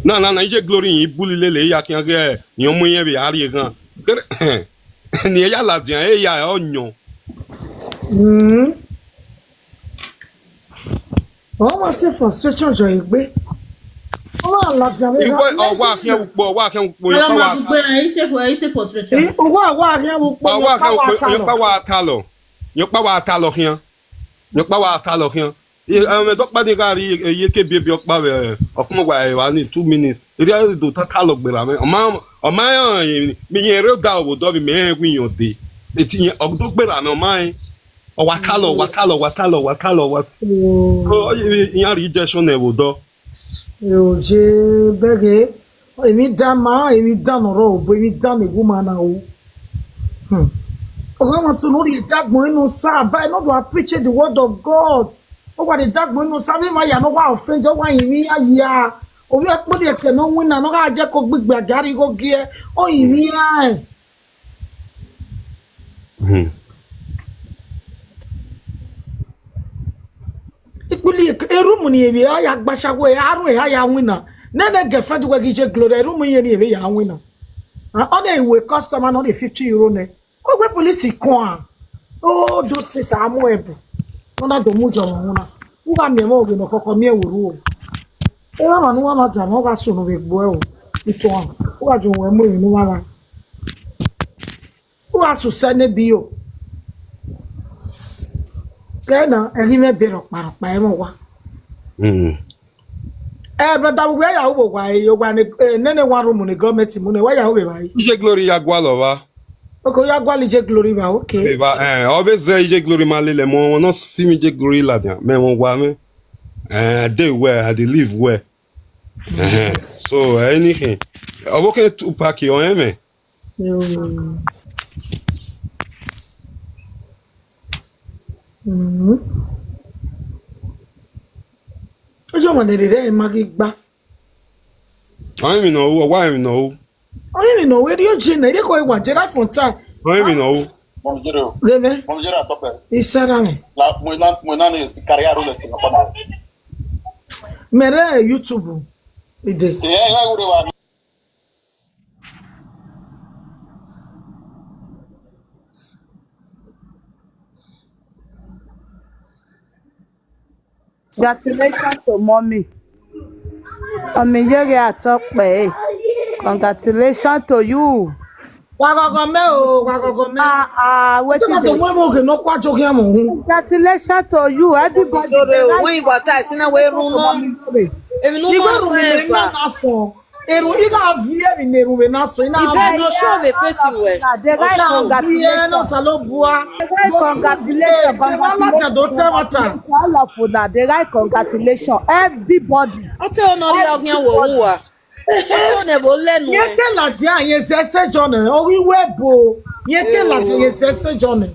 Na na na ije glory yin buli lele ya kian ge, yan mu yen be ari gan. Ni ya la dian e ya o nyo. mm. Oh, my say frustration jo egbe. Oh, I love you. Ibo o wa kian upo, wa kian upo yo Hello, pa ma wa. Gbogbo ẹ, iṣẹ́ for iṣẹ́ for stretcher. Owa wa here wo po Wa wa pa kian wa upo ta yo lo. Pa wa ta lo. Yo pa wa ta lo kian. Yo pa wa ta lo kian. E me do pa ni ga ri ye ke bi bi o pa we. O kuma wa e wa ni two minutes. Iri ayo do ta ta lo gbera me. O ma o ma yan mi yen re da o do bi me wi yan de. E ti yen o do gbera me o ma yin. O wa ta lo, wa ta lo, wa ta lo, wa ta lo, wa. Oh, O yin ari je so na e wo do. yo je bege. Emi da ma, emi da no ro bo, emi da ne woman na o. Hmm. Oga ma so no ri dagmo inu sa, but I no do appreciate the word of God. O wa de dagmo inu sa, me ma ya no wa offend, o wa yin mi ya ya. O wi apo de ke no win na, no ga je ko gbigbe agari go gie. O yin mi ya e. Hmm. Ikpuli erumu ni ewe aya gbashawo e aru e aya wina. Nene girlfriend we gije glory erumu ye ni ewe ya wina. And on the way customer no the fifty euro ne. O we police kon a. Oh, those things are more ebu. No na do mu jo wona. U ga mi mo ge no koko mi e wuru o. E wa ma nu wa ma da mo ga sunu we gbo e o. Ito an. U ga jo we mu e nu wa la. U ga su se ne bi o. Ke na e gi me be ro pa ro pa e mo wa. Mm. Eh, brother, we ya wo wa e yo wa ne eh, nene one room ne government mu ne wa ya wo be ba yi. Ije glory ya gwa lo wa. Okay, ya gwa li je glory ba. Okay. Ba eh o be ze ije glory ma lele mo no si mi je glory la dia. Me won wa me. Eh, I dey where I dey live where. Eh, so anything. O bo ke two pack yo eh me. Yo. Mhm. Ojo mo ne re ma gi gba. Ai mi no, wa mi no. Oye mi no we dio je na ire ko e wa je ra fun ta. Ai mi no. Bonjour. Gebe. Bonjour à toi. Isara me. La, moi, non, moi, non, c'est carrière ou le téléphone. Mere YouTube. Ide. Et là, là, où on va. Congratulations to mommy. Mommy, you get a top pay. Congratulations to you. Wa gogo me o, wa gogo me. Ah, ah, what Ti ma is to it? mo mo ke no kwa jo ke mo hu. Congratulations to you. Everybody. Jore o, when you go tie, see na we room no. Even no Iwe more ru me ever. na fo. Eru iga vie mi ne ru me na so ina. Ibe no show the face we. Na the right Ina vie no congratulations. salo bua. Congratulations, Wala ta do congratulations. ta mata. All of una, the right congratulations. Everybody. Ate ono ri ogyan wo wa. Ate one bo lenu. Ye ke la dia ye se se jone. O wi we bo. Ye ke la dia ye se se jone.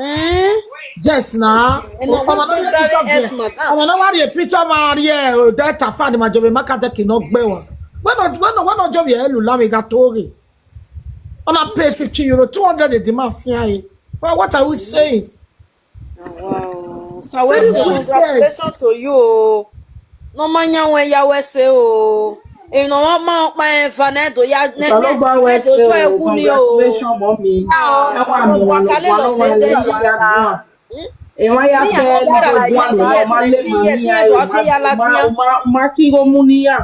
Eh? Yes na. E na wa gari esma ta. Ọmọ náà wá rí picture máa rí ẹ o dẹ́ta fáàdì máa jọba máka jẹ́ kí iná gbẹ wá. Wọ́n náà wọ́n náà wọ́n náà jọba ẹ lù lámì ga tó rè. Wọ́n náà pay fifty euro, two hundred èdè máa fi hàn yín. Well, what are we saying? Wow. So we say congratulations to you o. No manya we ya we say o. E no ma ma pa e fa na do ya ne ne do cho e ku ni o. Congratulations, mommy. Ah, wa kale lo se de ji. Ìwọ́n yá fẹ́ Ọmọ gbọ́dọ̀ wá twenty years, twenty years, ní ẹ̀dọ̀ àfi yá láti yá. Má kí ló mú níyà.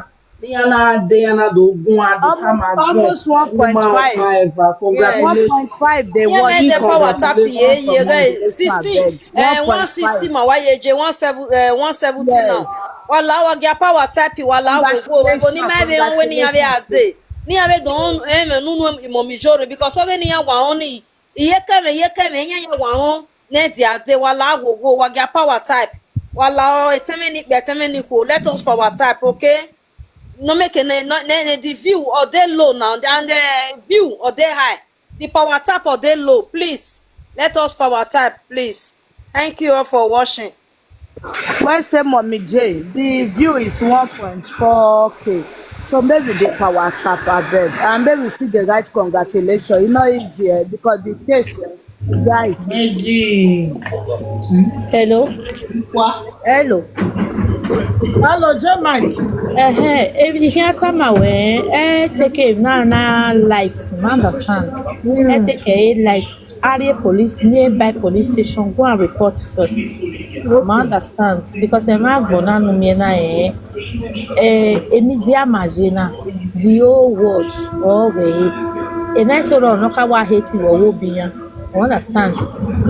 Diana, Diana, do gun, do Almost, come and almost go. Woman one point five. Five, uh, Yes. congratulations. One point five dey Yeah, watch. man, the power tap Congratulations here, from yeah, Nigeria. sixteen. Abeg. Eh, One one point sixty five. Ma, why ye one seven, eh, one seventy now. Yes. Wala wa gya power tap, wala wo wo wo ni Congratulations. ma ve on we ni ave Congratulations. Ade. Ni ave don eh me nunu mo mi jore because o ni ya wa on ni. Iye keme, iye keme, iye ya wa on. Ne di Ade, wala wo wo wa gya power tap. Wala o eteme ni pe eteme ni ko. Let us power tap, okay? No make a ne, no, ne, ne, the view or they low now and the view or they high. The power tap or they low. Please let us power tap, please. Thank you all for watching. Well say, Mommy J, the view is one point four K. So maybe the power tap, abeg. And maybe still the right congratulations. E no easy, eh, because the case, eh, right. Méjì. Hello. Wá. Hello. Hello, J Mike. Ehe, if you hear time away, eh, take it na na light. I understand. Eh, take it light. Area police, nearby police station, go and report first. I understand because ẹ má gbọ́ nánu mi náà ẹ̀ ẹ̀ èmi di àmàjẹ náà the whole world ọ̀rẹ́ ẹ̀ ẹ̀ náà sọ̀rọ̀ ọ̀nà ká wá hate wọ̀ wó bí yan. I understand.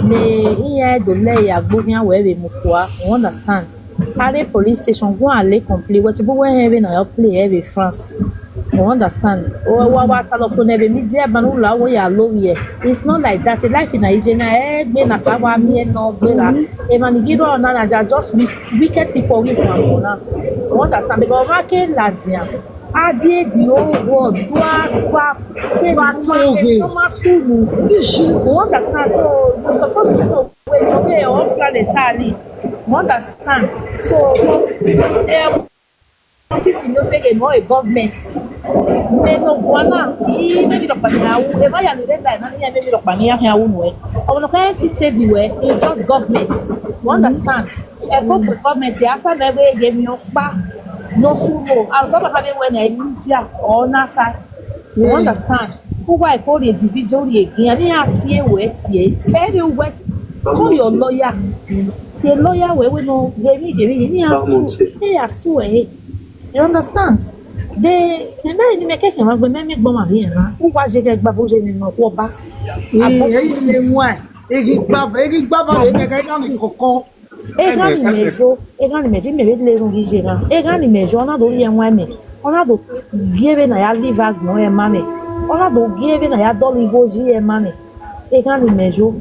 Ní ìyẹn ẹ̀dọ̀ lẹ́yìn àgbóyún àwọ̀ ẹ̀rẹ̀ mú fún wa. I understand. Area police station, go and lay complain. Wọ́n ti bó wẹ́n ẹ̀rẹ̀ náà yọ play ẹ̀rẹ̀ France. I understand. Wọ́n wá wá ká lọ fún ẹ̀rẹ̀ mi díẹ̀ bá nílò àwọn yà lórí ẹ̀. It's not like that. Life in Nigeria, ẹ gbé nàka wá mí ẹ̀ náà gbéra. Ẹ máa ní gídọ̀ ọ̀nà nàjà just wi- wicked people wí fún àwọn náà. I understand. Because wọ́n á ké làdìyàn. Á dé the whole world. Wá wá ṣé Wá mi tó máa oge. ké tó máa sùnmù. I understand. So you suppose to know when you're away on planet Earth. I understand. So for um, this you know say they know a government. They no wanna. He maybe the panya. If I am the red line, he maybe the panya. He won't wear. I wanna can't save you. He just government. You understand? A go for government. After me, we give me up. No sumo. I was over having when I media or not. You understand? Who why call the individual again? I mean, at here, wait, yet. Any west, call your lawyer. Say lawyer, we we no, give me, give me, give me a sue. Hey, a sue, eh? You understand? They, they may make it, but me, me, but my here, who was you get back, who's in the work, back? Èyí lè mú ẹ̀. Igi gbàfẹ́, igi gbàfẹ́, èyí kẹ̀kẹ́ ká mi kọ̀kọ́. Ega ni mejo, ega ni mejo, me le run gije na. Ega ni mejo, ona do ye nwa me. Ona do give na ya live agbon e ma me. Ona do give na ya dolly goji e ma me. Ega ni mejo.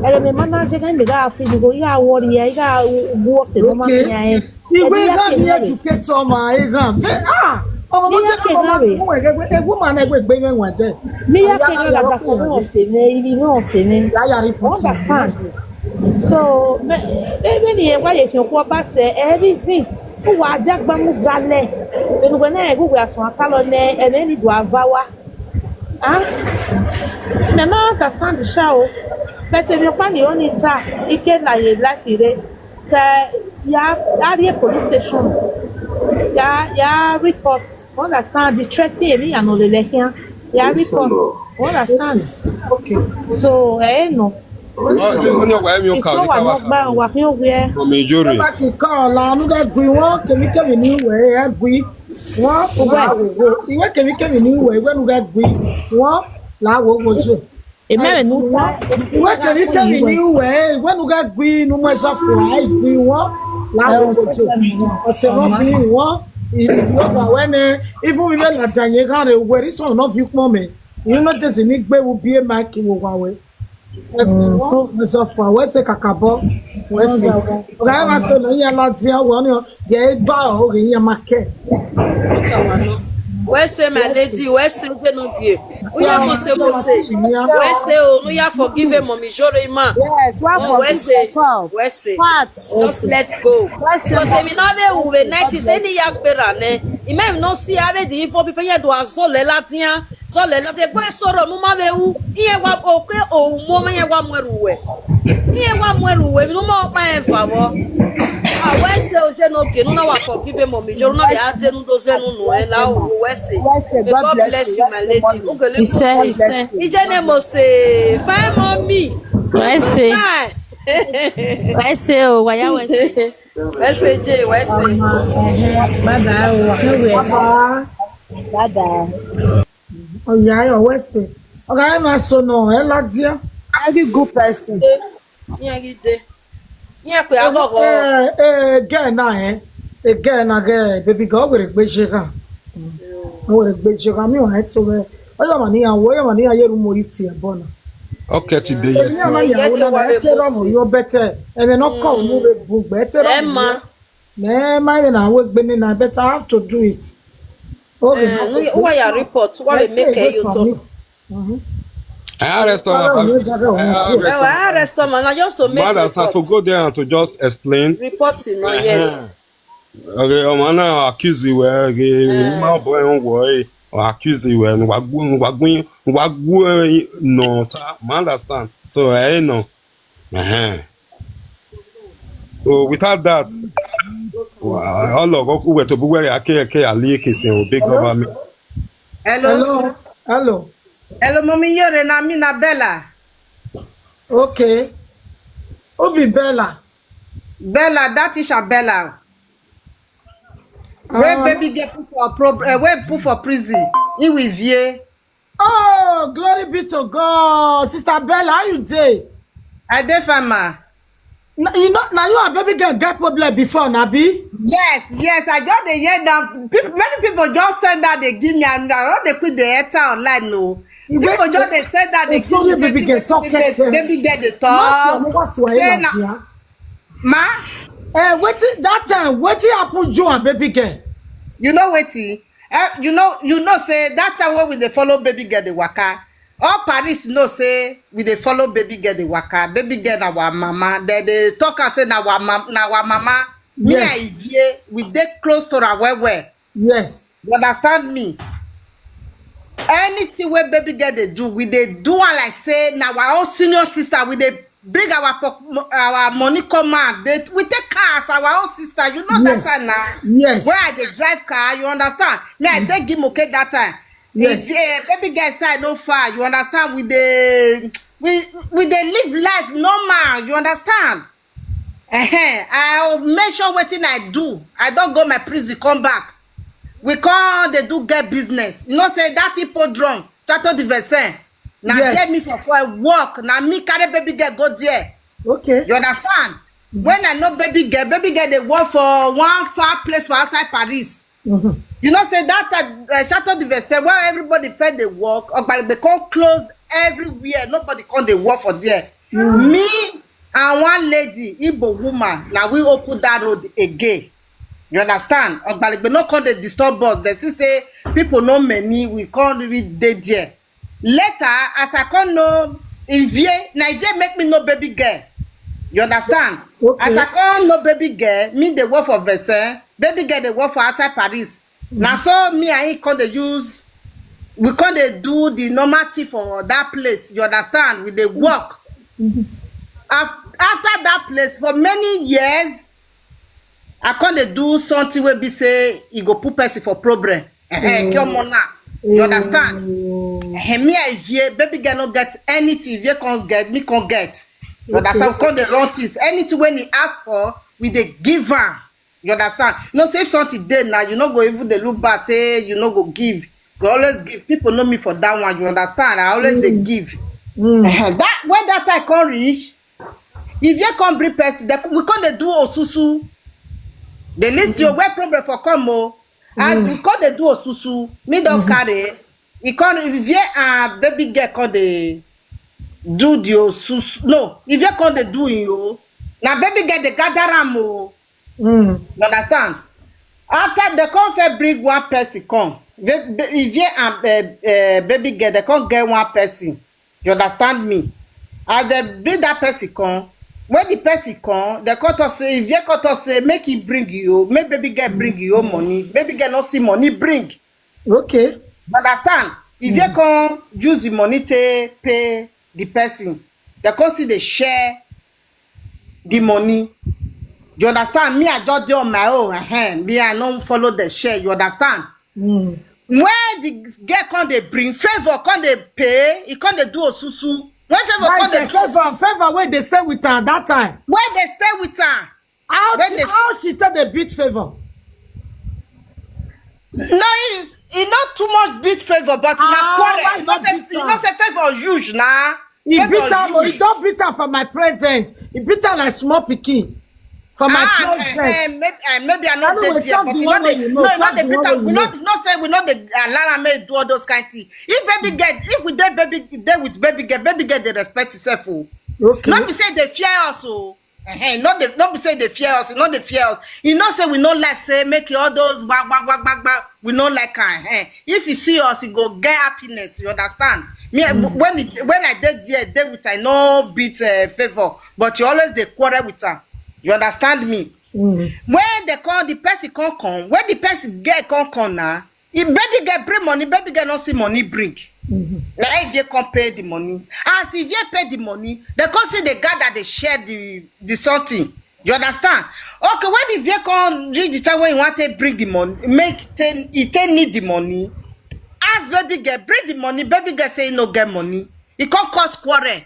Ele me mana je kan me ga fi go ya worry ya ga wo se no ma ya e. Ìwé ìgbà mi educate ọmọ ìgbà. Ah, ọmọ mo jẹ́ kí ọmọ mú ẹgbẹ́ ẹgbẹ́ mọ̀ ní ẹgbẹ́ gbé mẹ́wàá jẹ́. Mi ya ke ga da ko no se ne, ili no se ne. Yàrá report. Understand? So, me, me, me ni ewa ye kyo kwa ba se everything. Uwa aja gba mu zale. Enu gbe na egu gbe asun akalo ne, ene ni do avawa. Ah? Me ma understand the show. But if you find the only time, ike na ye life ire. Te ya, ya the police station. Ya, ya report. Understand the threatening emi ya no lele here. Ya report. Understand? Okay. So, eh, no. Ọ tí mo ní ọgbà ẹ̀mí ọkà Ìtọ́ wà oníkà náà wà gbá wà fún òwe ẹ. Ọmọ ìjọ rẹ̀. Bá kì í kọ́ ọ̀la, anúgẹ́ gbin wọ́n, kèmíkèmí ní ìwé ẹ̀ gbin. Wọ́n kò bá wò wò. Ìwé kèmíkèmí ní ìwé, ìwé nùgẹ́ gbin. Wọ́n là á wò wò jù. Èmi rẹ̀ nù. Ìwé kèmíkèmí ní ìwé, ìwé nùgẹ́ gbin, inú mọ́ ẹ̀sọ́ fún wa, ìgbìn wọ́n là á wò wò jù. Ọ̀sẹ̀ wọn gbin wọ́n, ìrìn yóò wà wẹ́nẹ́. Ifún mi bẹ́ẹ̀ làjà yẹn ká rẹ̀ wẹ̀rí sọ̀rọ̀ náà fi pọ́n mi. Ìyẹn náà tẹ̀sí ní gbé wo bí ẹ̀ máa kí wo wà wẹ́. Ẹ̀gbìn wọ́n, ẹ̀sọ́ fún wa, wẹ́sẹ̀ kàkà bọ́, wẹ́sẹ̀. Ọ̀gá ẹ̀ máa sọ náà yẹn lọ di ọwọ́ ni yẹ ẹ bá ọ̀rẹ́ yẹn máa kẹ́. Where say my lady, where say they no give. Uya mose mose. Where say oh no ya forgive him, mommy jore ma. Yes, one Oh, for where the say call. Where say What? just let go. Where say Because if you not there we God ninety say bless ni ya gbera ne. You may no see ave the info people here do azole latia. Zole lati gbe soro nu ma ve u. Iye wa oke o mo me ye wa mweru we. Iye wa mweru we nu mo pa e fa wo. Ah, where say o je no ke nu na wa forgive him, mommy jore na ya de nu do ze nu nu e la o where say. Where say May God God bless bless you, you, my where say lady. mommy. Ugele Iṣẹ́ mo iṣẹ́. Ije ne mo se fine mommy. Wẹ́sẹ̀ Fine. wẹ́sẹ̀ o wàyà wẹ́sẹ̀. Wese J, Wese. Bye bye. Bye bye. Oya, yo, Wese. Oga, ẹ máa sọ náà, ẹ ládìá. Very good person. Tinyagide. Nyakwe agogo. Ẹ ẹ gẹ́ẹ̀ náà ẹ ẹ gẹ́ẹ̀ náà gẹ́ẹ̀ baby girl wèrè gbé ṣe kàn. Wèrè gbé ṣe kàn mí ò ẹ tó bẹ́ẹ̀. Ọyọ́ mà níyàwó ọyọ́ mà níyàwó ẹrú mo yìí tiẹ̀ bọ̀ náà. Okay, today yet. Èmi náà máa yàwó náà ẹ tẹ́ rọ̀ mọ̀ yọ bẹ́tẹ̀ ẹ̀mí náà kọ̀ ọ̀nù rẹ̀ bùn gbẹ́ ẹ tẹ́ rọ̀ mọ̀ Emma. yọ. Mẹ́ẹ̀ẹ́má yẹn náà wọ́n gbé nínú abẹ́tẹ̀ I have to do it. Okay. Who are your report? What will make you talk? I arrest all about. Well, I arrest them and I just to make Mother to reports. Go there and to just explain. Reporting, no, yes. Okay, ọmọ náà accuse ìwẹ ẹgbẹ mímọ ọbọ ẹhún wọ ẹ accuse ìwẹ ẹnu wà gún wà gún wà gún ẹ nà ta ma understand so ẹ nà. So without that ọlọgọ kúwẹ tó búwẹrẹ akéèké àlíyé kìsìn ò big government. Hello. Hello. Hello. Hello, mommy. You're na me na Bella. Okay. Who be Bella? Bella, that is a Bella. Where baby get put for prob- uh, where put for prison. He will vie. Oh, glory be to God. Sister Bella, how you dey? I dey fine, ma. Na, you know, now you and baby girl get problem before, Nabi? Yes, yes. I just dey hear that. People, many people just send that they give me, and I don't they quit the enter online. No, people just they send that they It's only baby girl talk. Baby get the talk. What's your, what's your Say area na- here? Ma, Eh, wetin that time? Wetin happen you and baby girl? You know wetin? Eh, you know, you know say that time when we dey follow baby girl dey waka, all Paris know say we dey follow baby girl dey waka. Baby girl na our mama. They dey talk and say na our mam- na our mama. Me Yes. and Ivie, we dey close to her well well. Yes. You understand me? Anything wey baby girl dey do, we dey do am like say na our own senior sister. We dey bring our poc- mo- our money come out. Dey, we take car as our own sister. You know Yes. That time na. Yes. Where I dey drive car, you understand? Me, I dey give moke that time. Yes. If, eh, baby girl side no far, you understand? We dey we we dey live life normal. You understand? Uh-huh. I mention wetin I do. I don go my prison, come back. We come dey do get business. You know say that hippodrome, Chateau de Vincennes. Na Yes. There me for for work. Na me carry baby girl go there. Okay. You understand? When I know baby girl, baby girl dey work for one far place for outside Paris. You know say that uh, uh, Chateau de Vincennes where everybody fed dey work, Ogbarigbe come close everywhere. Nobody come dey work for there. Me and one lady, Igbo woman, na we open that road again. You understand? Ogbarigbe no come dey disturb us. They see say people no many, we come really dey there. Later, as I come know Ivie, na Ivie make me know baby girl. You understand? Okay. As I come know baby girl, me dey work for Vincennes, baby girl dey work for outside Paris. Na so me and him come dey use, we come dey do the normal thing for that place. You understand? We dey work. Af- after that place for many years, I come dey do something wey be say e go put person for problem. Eh, eh, kill money. You understand? Eh, me and Ivie, baby girl no get anything. Ivie can't get, me can't get. You understand? We come dey run things. Anything when he ask for, we dey give am. You understand? You know, say if something dey now, you no go even dey look back, say you no go give. You always give. People know me for that one. You understand? I always dey give. Eh, that when that time come reach, if you come bring person, they, we come dey do osusu. The list you where problem for come o. And we come dey do osusu. Me don carry. E come Ivie and baby girl come dey do the osusu. No, Ivie come dey do im o. Na baby girl dey gather am o. Mm. You understand? After they come first bring one person come. Ve- be- Ivie and uh, uh, baby girl, they come get one person. You understand me? As they bring that person come, when the person come, they come talk say, Ivie come talk say, make he bring you, make baby girl bring you money. Baby girl no see money bring. Okay. You understand? Ivie come use the money to pay the person. They come see they share the money. You understand? Me, I just dey on my own. Ehen. Me, I no follow the share. You understand? Mm. When the girl come dey bring, favor come dey pay, he come dey do osusu. When favor come dey Like, favor, favor wey dey stay with her that time. When they stay with her, How When she, they- how she take dey beat Favour? No, it's e not too much beat Favour, but na Ah, quarrel. why You know not say beat you am? Know say Favour huge na. He Favour beat am o. He huge. Don beat am for my present. He beat am like small pikin for my Ah, eh, eh, present. maybe, eh, maybe I no Anyway, dey there, talk but the you know one they wey you no, know, you know talk they the beat one am. wey We you know, know. You know say we know they allow am make do all those kind things. If baby girl, if we dey baby dey with baby girl, baby girl dey respect herself o. Okay. No be say they fear us o. Uh-huh. No, they no be say they fear us. No, they fear us. You know say we no like say make all those gba gba gba gba gba. We no like am. Uh-huh. If you see us, you go get happiness. You understand? Me, I- when it, when I dey there, dey with I no beat uh, Favour, but you always dey quarrel with her. You understand me? When they call the person come come, when the person get come come now, if baby girl bring money, baby girl no see money bring. Na Ivie come pay the money. As Ivie pay the money, they come see the guy that they share the the something. You understand? Okay, when Ivie come reach the time when you want to bring the money, make ten, he ten need the money. Ask baby girl, bring the money. Baby girl say he no get money. He come cause quarrel.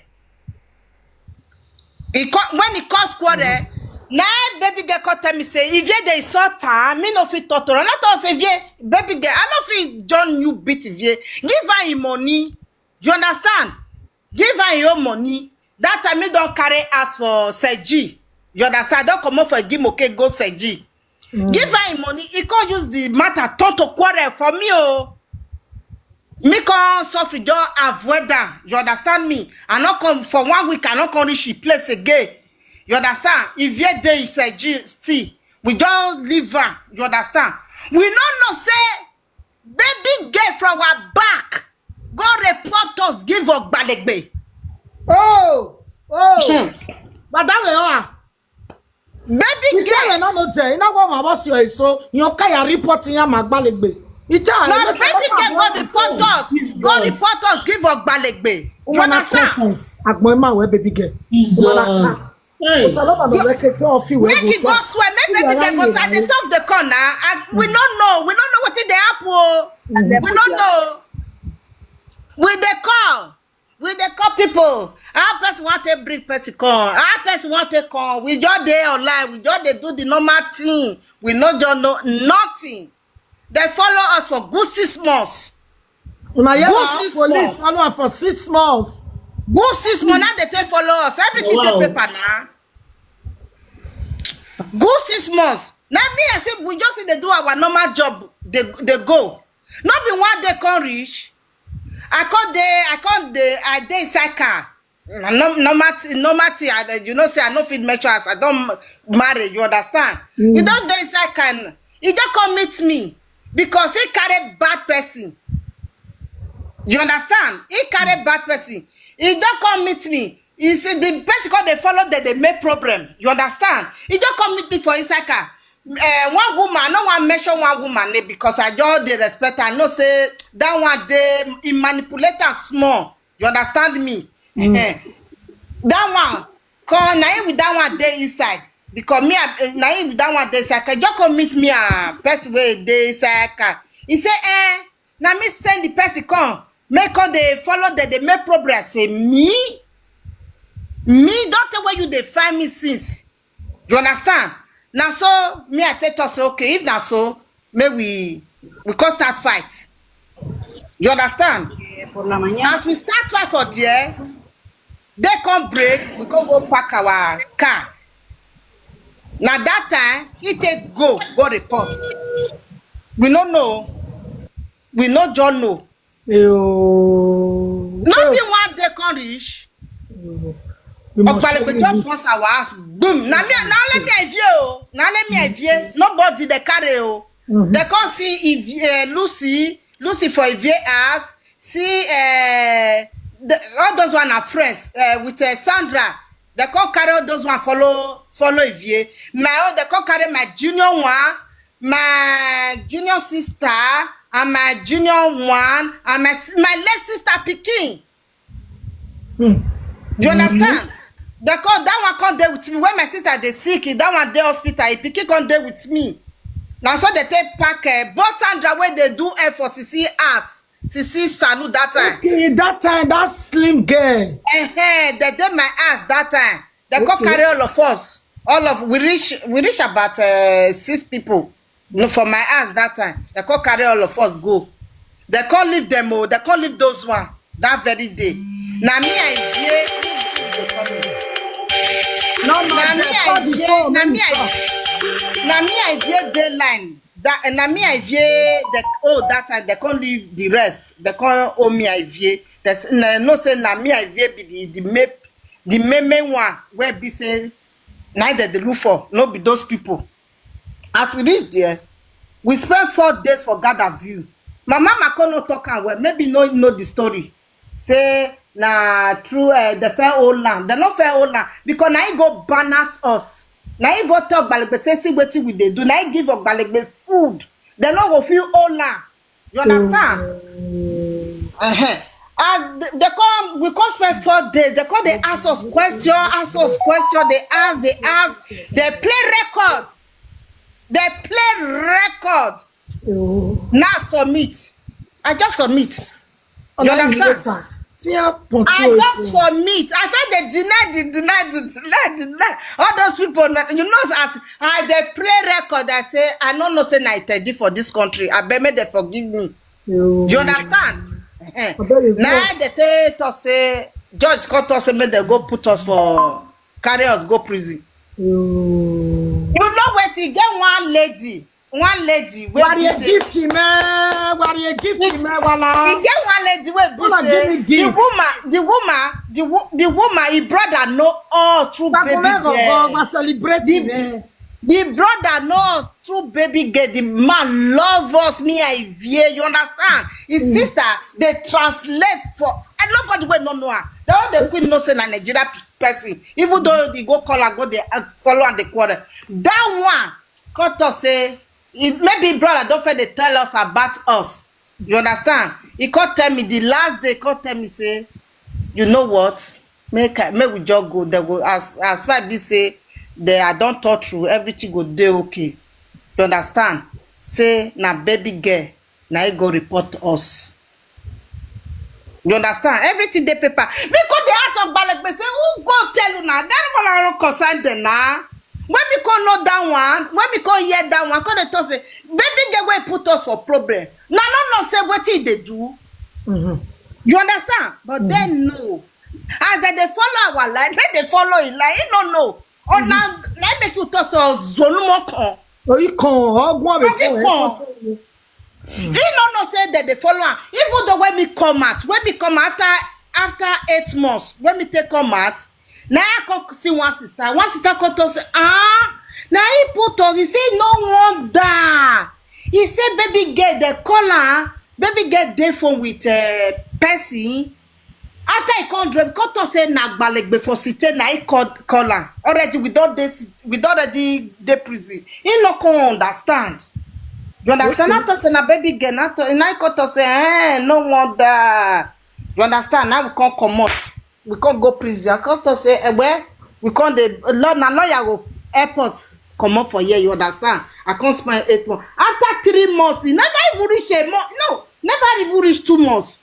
He come, when he cause quarrel, now baby girl come tell me say Ivie dey insult her. Me no fit talk to her. Not us Ivie, baby girl. I no fit join you beat Ivie. Give her him money. You understand? Give her your money. That time me don carry ask for Sergi. You understand? Don comot for Gimoke go Sergi. Give her him money. He come use the matter turn to quarrel for me o. Me come suffer just avoid am. You understand me? I no come for one week. I no come reach the place again. You understand? If you dey inside G still, we just leave am. You understand? We no know say baby girl from our back go report us give Ogbalegbe. Oh, oh. Madam Eoa, Baby you tell girl. Ena no there. Ina wa ma boss your so. You kaya report ya Magbalegbe. You tell No, her, baby girl go report us. Go report us give Ogbalegbe. You Una understand? Conference. Agbon ma we baby girl. Una ka. Osaloma no reke to ofi we. Make it go swear. Make baby girl go swear. They talk the corner. I, we no know. We no know what they happen. Oh. We no know. We dey call. We dey call people. How person want to bring person come? How person want to come? We just dey online. We just dey do the normal thing. We no just know nothing. They follow us for good six months. Una hear Go our six police months. Follow her for six months. Go six months now they take follow us. Everything Wow. Take paper now. Go six months. Now me I say we just dey do our normal job. They they go. Not be one day come reach. I come dey I come dey I dey inside car. No, normal thing, normal thing. I, you know say I no fit measure as I don marry. You understand? You don dey inside car. He just come meet me because he carry bad person. You understand? He carry bad person. He just come meet me. He say the person come dey follow them, they make problem. You understand? He just come meet me for inside car. Uh, one woman, I no wan mention one woman name because I just dey respect her. I know say that one dey he manipulate am small. You understand me? Eh. That one come na him with that one dey inside because me I- eh, na him with that one dey inside. Just come meet me and person wey dey inside car. He say eh, na me send the person come make come dey follow them dey make problem. I say me, me don tell where you dey find me since. You understand? Na so me I take talk say okay if na so make we we come start fight. You understand? As we start fight for there, they come break, we come go park our car. Na that time he take go go report. We no know. We no just know. Eyo. No be one day come reach. We must Ogbalegbe surely just do- burst our house. Boom. Na me, na let me Ivie o. Na let me Ivie. Nobody dey carry o. They come see Ivie, uh, Lucy, Lucy for Ivie house. See uh, the, all those one are friends uh, with uh, Sandra. They come carry all those one follow follow Ivie. My own, they come carry my junior one, my junior sister, and my junior one, and my s- my late sister pikin. You understand? They call that one come dey with me when my sister dey sick. That one dey hospital. He pikin come dey with me. Na so they take pack uh, both Sandra wey dey do F for Sisi ass, Sisi salute that time. Okay, that time that slim girl. Eh, they dey my ass that time. They come Okay. Carry all of us. All of we reach we reach about uh, six people. No, for my house that time, they come carry all of us go. They come leave them, oh, they come leave those one that very day. Na me I fear. No, no, Na me they I call the fear. phone. Na Let me me I talk. Na me I fear dayline. That na me I fear. The oh that time they come leave the rest. They come oh me I fear. They s- na- no say na me I fear be the the main the main main one where be say na that they look for no be those people. As we reach there, we spend four days for gather view. My mama come no talk am well. Maybe no know the story. Say na true uh, the fair old land. They no fair old land because na he go balance us. Na he go talk Gbalegbe say see wetin we dey do. Na he give Gbalegbe food. They no go feel old land. You understand? Uh-huh. And th- they come, we come spend four days. They come, they ask us question, ask us question, they ask, they ask, they play record. They play record. Oh. Now submit. I just submit. You Ọlọ́run ló understand? sà. Tí a pọ̀ tó I just submit. I said they deny, they deny, they deny, deny. All those people, na- you know, as I they play record, I say, I don't know, say na Itedi for this country. I beg, make they forgive me. You understand? Eh. Abeg, you Now they tell us say, judge come to us say, make they go put us for, carry us go prison. You You know what? E get one lady, one lady wey Wari be a say, gift, man. Wari a gift, man. Wala. e get one lady wey be Una say give me the gift. Woman, the woman, the wo- the woman, her brother know all through baby Bakumego, girl. go celebrate The- me. The brother know us through baby girl. The man love us. Me I fear. You understand? His sister they translate for and nobody will not know her. The only queen know say na Nigeria pe- person. Even though they go call her, go they uh, follow and they quarrel. That one come talk say it maybe brother don't fail they tell us about us. You understand? He come tell me the last day. Come tell me say, you know what? Make I, make we just go. They go as as far be say they I don't talk through everything go dey okay. You understand? Say na baby girl na he go report us. You understand? Everything dey paper. Me come dey ask Ogbalegbe say who go tell una? That one I don't concern them na. When me come know that one, when me come hear that one, come dey talk say baby girl wey put us for problem. Na no know say wetin e dey do. Mhm. You understand? But then no. As dem dey follow our life, make dem follow im life. He no know. Or na na im make you talk say ozolumo kan. Oyi kan ọgbọ́n mi Oyi fún ẹ. kan. He no know say dem dey follow am. Even though when me come out, when me come after after eight months, when me take come out, na I come see one sister. One sister come talk say, ah, na he put us. He say no wonder. He say baby girl dey call am. Baby girl dey phone with uh, person. After he come drop, come talk say na Gbalegbe for city na he call call am. Already we don dey sit- we don already dey prison. He no come understand. You understand? I talk say na baby girl. Na talk na he come talk say eh no wonder. You understand? Now we come comot. We come go prison. I come talk say eh well we come dey law na lawyer go help us comot for here. You understand? I come spend eight months. After three months, e never even reach a month. No, never even reach two months.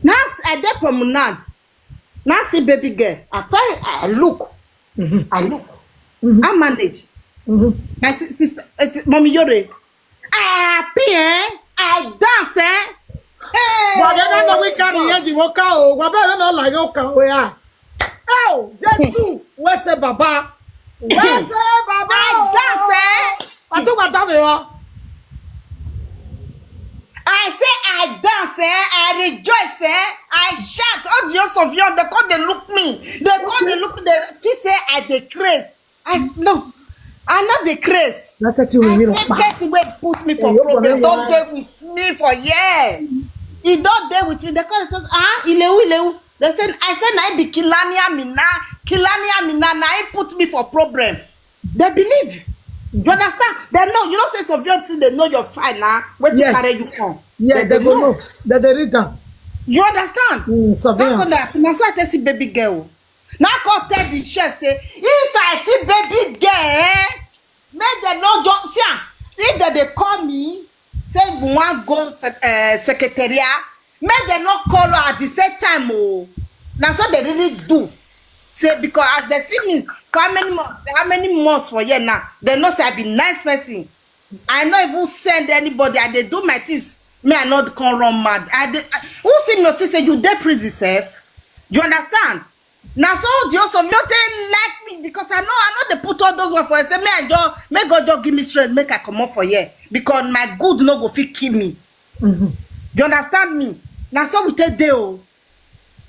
Now I dey promenade. Now see baby girl. I try. I look. I look. I manage. My si- sister, uh, si- mommy Yore. I happy, eh? I dance, eh? Hey. Wàgẹ́dẹ́ náà wí ká nìyẹn jì wọ́n ká o. Wà bẹ́ẹ̀ náà là yóò ká o yá. Ẹ o, Jésù, wẹ́sẹ̀ bàbá. Wẹ́sẹ̀ bàbá. I dance, eh? Àti wà tá mi wá. I say I dance, eh? I rejoice, eh? I shout. All the house of you, they come, they look me. They come, they look me. They feel say I dey craze. I no, I not dey craze. Lọ́sẹ̀ tí o I rí rẹ̀ say pa. Person wey put me for Hey, you problem, gonna don lie. dey with me for year. He don dey with me. They call it ah, ilewu ilewu. They say I say na him be Kilani Amina, Kilani Amina. Na him put me for problem. They believe. You understand? They know. You know say surveillance they know your file now. Wetin Yes. Carry you come? Yeah, They they dey go know. They dey read am. You understand? Mm, surveillance. That kind of, na so I tell see baby girl. Now come tell the chef say if I see baby girl, eh, make dem no just see am. If dem dey call me say we wan go sec- uh, secretariat, make dem no call her at the same time o. Na so dem really do. Say because as they see me for how many months, how many months for here now, they know say I be nice person. I no even send anybody. I dey do my things. Me, I not come run mad. I dey, I, who see me notice say you dey prison sef? You understand? Now so the also you take like me because I know I know they put all those one for say me I just make God just give me strength, make I come up for here because my good no go fit kill me. You understand me? Now so we take dey oh.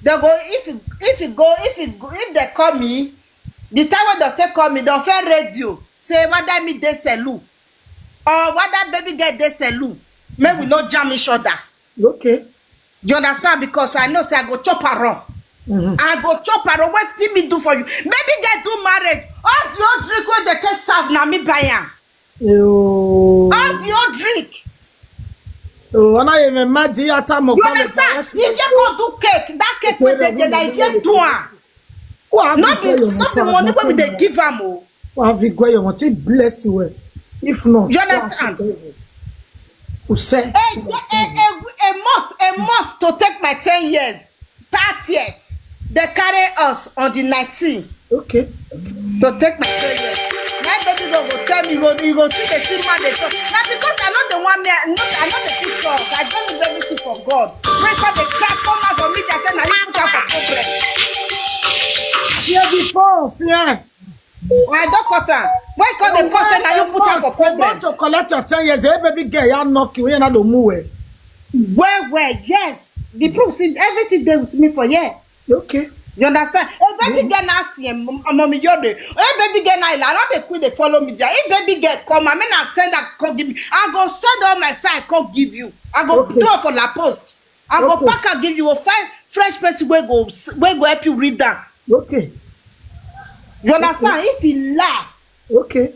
They go if you if you go if you go, if they call me, the time when they take call me, they'll fair radio. Say whether me dey selu or whether baby girl dey selu. Make we no jam each other. Okay. You understand? Because I know say I go chop her wrong. I go chop her wrong. What still me do for you? Baby girl do marriage. All the old drink when they take serve now me buy am. Oh. All the old drink. Oh, ana ye me madi ata mo You understand? If you go do cake, that cake with the jelly, if you do am. Wa No be no be money wey we dey give am o. Wa fi gwe yo mo ti bless you well. If not, You understand? U say. A, a, a, a month, a month to take my ten years, thirtieth. They carry us on the nineteen Okay. to take my ten years. My baby go go tell me, go, he go see the see man they talk. Now because I know the one me, I know, I know the fit talk. I don't leave everything for God. When come they cry, come out for me, they say, now you put up for problem. Yeah, before, yeah. I don't cut her. When come they come say, now you put up for They want problem. To collect your ten years. Hey, baby girl, you knock you. You not the move. Well, well, yes. The proof see everything there with me for here. Okay. You understand? Oh, baby girl now see him, mommy you're the. Oh, baby girl now, I don't they quit they follow me there. If baby girl come, I mean I send that come give me. I go send all my file come give you. I go Okay. do it for La Post. I go Okay. pack and give you a fine fresh person where go where go help you read that. Okay. You understand? If he lie, Okay.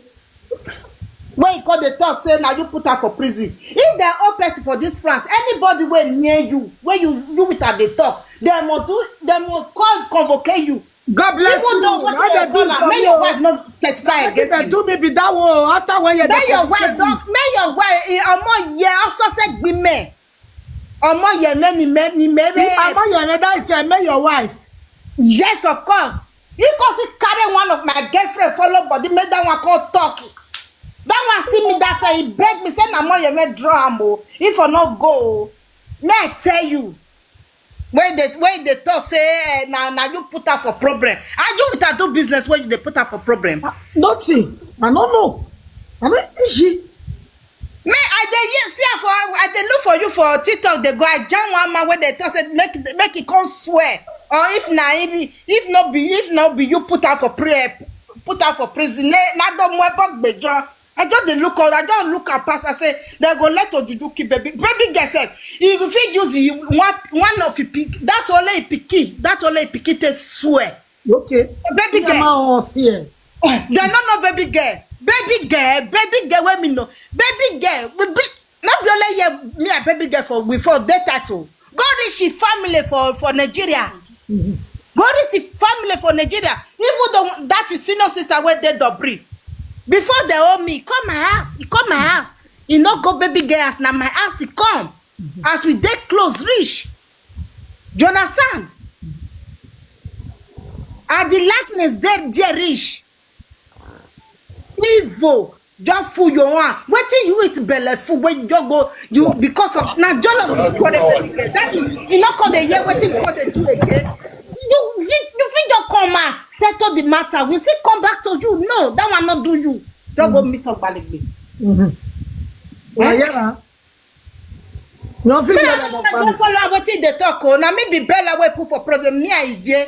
when he call the talk say now you put her for prison. If the old person for this France, anybody will near you, where you you with her they talk, they must do, they must call convoke you. God bless Even you. though what How they they do do now, for may me, your oh? Wife not testify How against they you. Do me be that way. Oh, after one year, May they your come. Wife don't. May your wife. Eh, ọmọ yẹn also say gbime. Ọmọ yẹn many many many. If I'm not your that is uh, may your wife. Yes, of course. He cause he carry one of my girlfriend follow body make that one call talk. That one see me that time he beg me say na mo yẹn may draw am o. If I not go, o. May I tell you. When they when they talk say eh, na na you put her for problem. Are you with her do business when you they put her for problem? Nothing. I don't know. I don't she. Me, I dey hear see am for I dey look for you for TikTok. They go I jam one man when they talk say make make it come swear. Or if na him if no be if no be you put her for prayer put her for prison. Ne na do mo ebo gbejo. I just dey look out. I just look and pass. I say they go let Ojuju keep baby baby girl sef. He go fit use the one one of him pick that only him pikin that only him pikin take swear. Okay. Baby Yeah, girl. man, oh, see, eh. They no know baby girl. Baby girl, baby girl, where me know. Baby girl, we be, not be only here, me and baby girl for we for that title. Go reach his family for for Nigeria. Go reach his family for Nigeria. Even though that is senior sister where they dobri. Before they owe me, come my house. He come my house. He not go baby girl as na my house. He come as we dey close reach. You understand? At the likeness dey there reach. Evil just full your one. Wetin you eat belle full when you just go you because of na jealousy you go dey baby girl. That is you no come dey hear wetin you come dey do again. You fit you fit just come out settle the matter we still come back to you no that one no do you just go meet up gbalegbe. Well, yeah. No fit Me hear I that no one. follow wetin dey talk o na me be bella wey put for problem me and ivie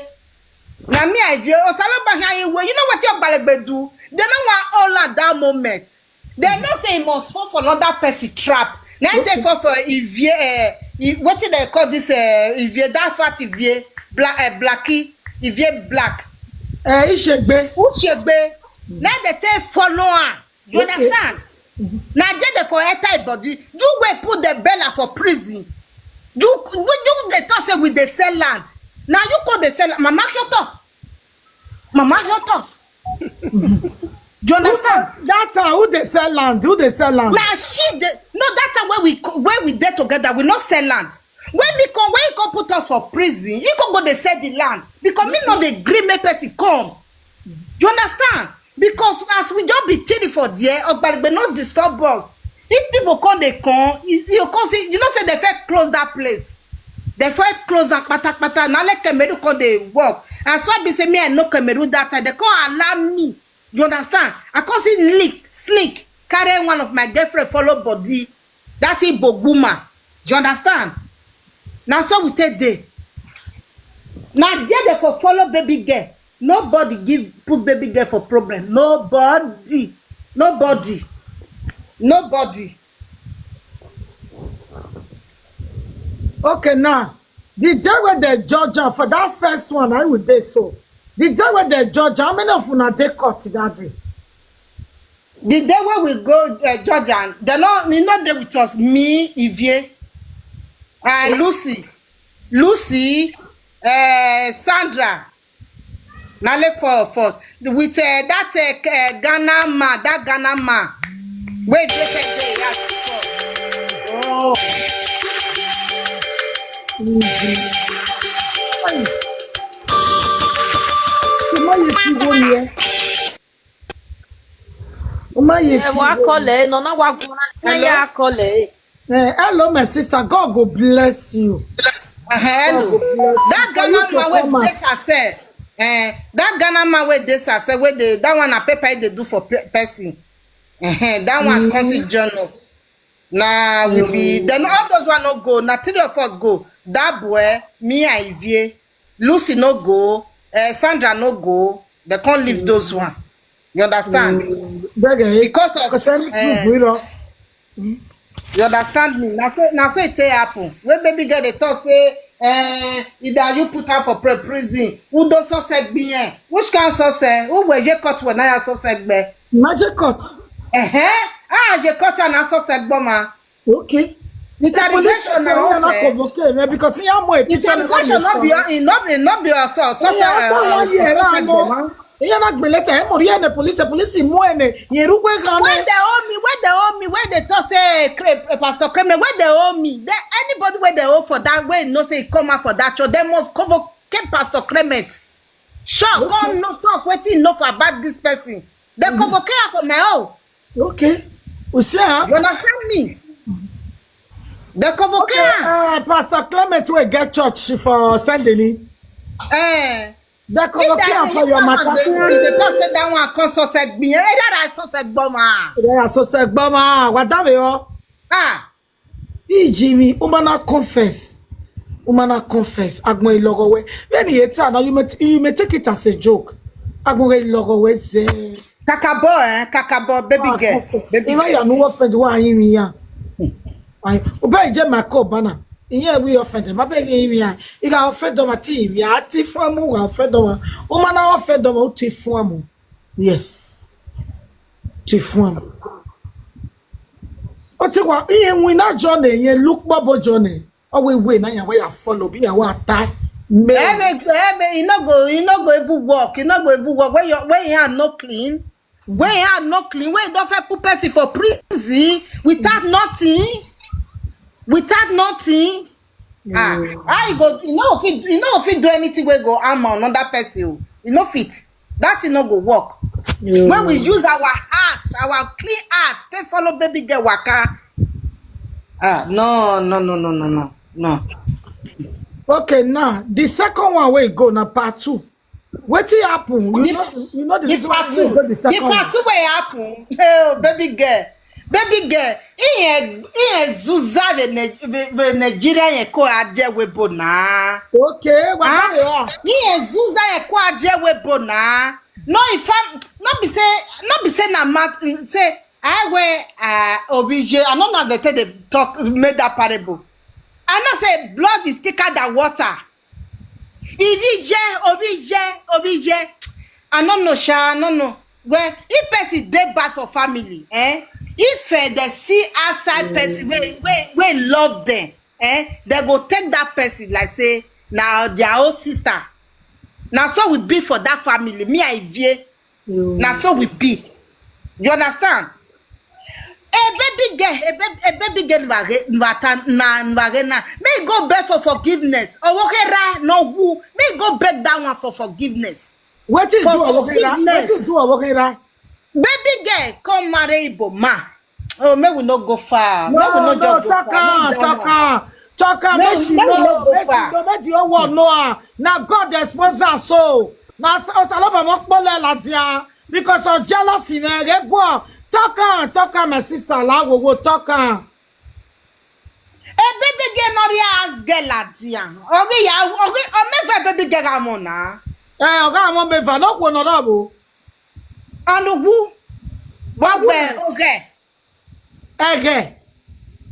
na me and ivie osaloba hear him way you know wetin ogbalegbe do they no wan hold am that moment they know say he must fall for another person trap na him dey fall for ivie eh, I- wetin dem call this eh, ivie that fat ivie black eh, blackie ivie black Eh, Ishegbe. Uchegbe na dey take follow am you Okay. understand na there dey for enter him body you wey put the bella for prison you you you dey talk say we dey sell land na you come dey sell land mama kyoto mama kyoto you understand That time, who they sell land? Who they sell land? na she dey no that time wey we co- wey we dey together we no sell land When me come, when he come put us for prison, he come go dey sell the land because me no dey gree make person come. You understand? Because as we just be chilling for there, Ogbaligbe no disturb us. If people come dey come, you, you come see, you know say they fit close that place. They fit close am kpatakpata. Na like Kemeru come dey work. And so I be say me I know Kemeru that time. They come allow me. You understand? I come see Nick, Slick, carry one of my girlfriend follow body. That Igbo woman. You understand? Na so we take dey. Na there they for follow baby girl. Nobody give put baby girl for problem. Nobody. Nobody. Nobody. Okay, now, the day wey dem judge am for that first one, I would dey so. The day wey dem judge am, how many of una dey court that day? The day wey we go uh, judge am, dem no e no dey with us. Me, Ivie, uh, Lucy, Lucy, uh, Sandra, na only four of us with uh, that uh, Ghana man, that Ghana man wey dey first day he ask before. Oh. Uma ye fi wo ye. Uma ye fi Ẹ wá wo. Kọ́lẹ̀, nana wá gun ẹ yá Kọ́lẹ̀. Eh, hello, my sister. God go bless you. Uh, hello. God go bless you. That For you Ghana to man wey come out. dey sase. Eh, that Ghana man wey dey sase wey dey that one na paper he dey do for pe- person. Uh, that one come see join us. Na we be then all those one no go. Na three of us go. That boy, me and Ivie, Lucy no go. Uh, Sandra no go. They can't leave those one. You understand? Bẹ́ẹ̀ Because of kò sẹ́ni eh, tún gbé lọ. You understand me? Na so na so it take happen. When baby girl dey talk say, eh, either you put her for pre- prison. Who do suspect be here? Which kind suspect? Who were you caught when I suspect be? Magic cut. Eh, ah, you caught an suspect bomber. Okay. Interrogation na Ìyá náà ọfẹ. Convoke mi because ìyá mọ ìpíjọ Interrogation no be e no be no be ọsọ ọsọ Ìyá tó wọ́n yẹ ẹ̀ ọsọ náà ẹgbẹ̀rún. mọ́. Ìyá náà gbìn lẹ́tà ẹ̀ mọ̀ rí ẹ̀ ní police police mú ẹ̀ ní yẹ̀rú pé gan Wey ni. dey owe me, wey dey owe me, wey dey talk say cre- eh, Pastor Kreme, wey dey owe me, then anybody wey dey owe for that, wey know say e come out for that church, dem must convocate Pastor Clement. Sure, come no talk wetin e know for about this person. Dem convocate am for my own. Okay. You see, huh? You understand me? Dem convocate am. Uh, Pastor Clement wey get church for Saint Denis. Eh. Dem convocate am for your matter If too. Dem talk say that one come suspect gbin, eh, that I suspect gbọmọ. Ìyá sọsẹ gbọmọ wà dábẹ ọ. Ah, Iji mi, woman na confess. Woman na confess. Agbon ilogowe. When you tell now, you may you may take it as a joke. Agbon ilogowe ze. Kakabo, eh, Kakabo, baby girl, baby Ima girl. ya nu offend wa yin mi ya. Ai, o be je ma ko bana. Iye we offend ma be yin mi ya. I ga offend ma ti mi ya ti fun mu ga offend ma. Woman na offend ma o ti fun mu. Yes. Ti fun mu. O ti wa iye we na journey yen look bobo journey. O we we na ya we ya follow bi ya wa tie. Me. Ebe ebe e no go e no go even work, e no go even work when your when your hand no clean, when your hand no clean, when you don first put person for prison without nothing, without nothing. Ah, how you go? You no fit you no fit do anything wey go harm another person o. You no fit. That thing no go work. When we use our heart, our clean heart, take follow baby girl waka. Ah, no, no, no, no, no, no, no. Okay, now the second one wey go na part two. Wetin happen? You The- know, you know the The reason why part we two, go the the second part one. Two wey happen. Oh, baby girl, baby girl, ihe ihe zuza ve Ne- ve- ve Nigeria yẹn kó adé webo na. Okay, what Ah, are you? ihe zuza yẹn kó adé webo na. No, if I'm not be say not be say na mat say I wear uh, obije. I no know they take the talk made that parable. I know say blood is thicker than water. Ibije, obije, obije. I no know sha, I no know. Well, if person dey bad for family, eh? If uh, they see outside person wey wey wey love them, eh? They go take that person like say na their own sister. Na so we be for that family. Me and Ivie, na so we be. You understand? A baby girl, a baby, a baby girl nvage nvata na nvage na. May go beg for forgiveness. Owokera no who. May go beg that one for forgiveness. Wetin do For Owokera? forgiveness. Wetin do Owokera? Baby girl, come marry Igbo ma. Oh, may we not go far. May we No, not no, just go talk far. am, Make that talk one. am, talk am. May Make we, she may we know, not go make she far. know, make the whole world know am. Na God dey sponsor am so. Na so Osaloba mo pole la dia because of jealousy na dey go. Talk am, talk am, my sister. La wo wo, talk am. A baby girl not the ass girl at dia. Ogi ya, ogi, o me ve baby girl amona. Eh, oga mo me va no ko no rabo. Anugu. Wagbe, oge. Ege,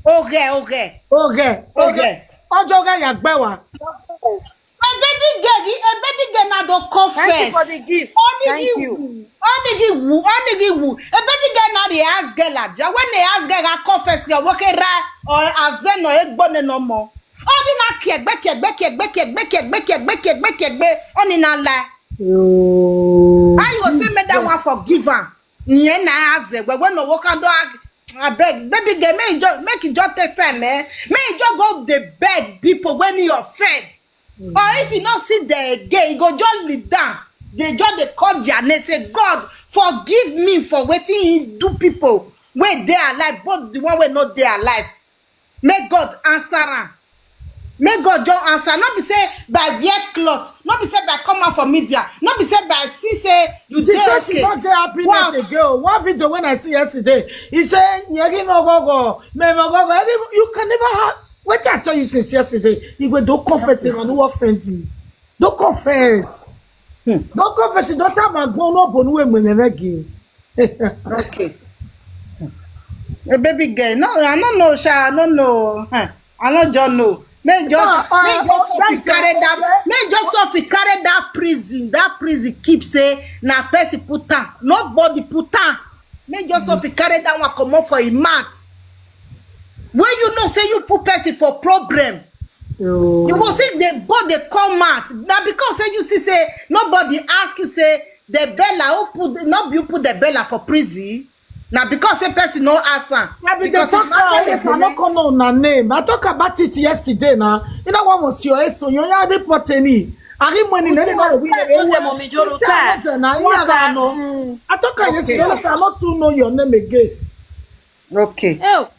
Oge, oge. oge, oge. Oge. Ojo oge ya gbe wa. A baby girl, a baby girl na do confess. Thank you for the gift. Only Thank give you. Who, only give who, only give who. A baby girl na the ass girl at dia. When the ass girl got confess, you walk it right or as then no egbo ne no more. Only na kiegbe kiegbe kiegbe kiegbe kiegbe kiegbe kiegbe kiegbe. Only na lie. Yo. How you go say make that one forgive am? Nye na aze we we no work and do ag- abeg baby girl make you just make you just take time eh make you just go dey beg people when you offend or if you no see them again you go just lead down dey just dey call their name say God forgive me for wetin he do people wey dey alive both the one wey no dey alive Make God answer am. Make God just answer. No be say by wear cloth, no be say by come out for media, no be say by see say you She dey said she okay. don't get happiness Wow. Again. One video when I see yesterday, he said, "Yegi mogogo, me mogogo." Yegi, you can never have. What I tell you since yesterday, you go don't confess it and who offend you. Don't confess. Don't confess it. Don't tell my go no bonu we menevegi. Okay. A baby girl. No, I don't know, Sha. I don't know. Huh. I don't just know. May just, No, may uh, just oh, Sophie that's carry a- that. May just Sophie carry that prison. That prison keep say na person put am. Nobody put am. May just Sophie carry that one comot for him mouth. When you know say you put person for problem, you go see the boy dey come out. Na because say you see say nobody ask you say the Bella who put no be you put the Bella for prison. Na because say person no ask am. I be the Because talk if not about this. I person not come on her name. I talk about it yesterday now. You know what was your eso? You are reporting it. I didn't want to Uti know what we masai no dem omi joro ta. I talk about yesterday. I not to know your name again. Okay. Oh.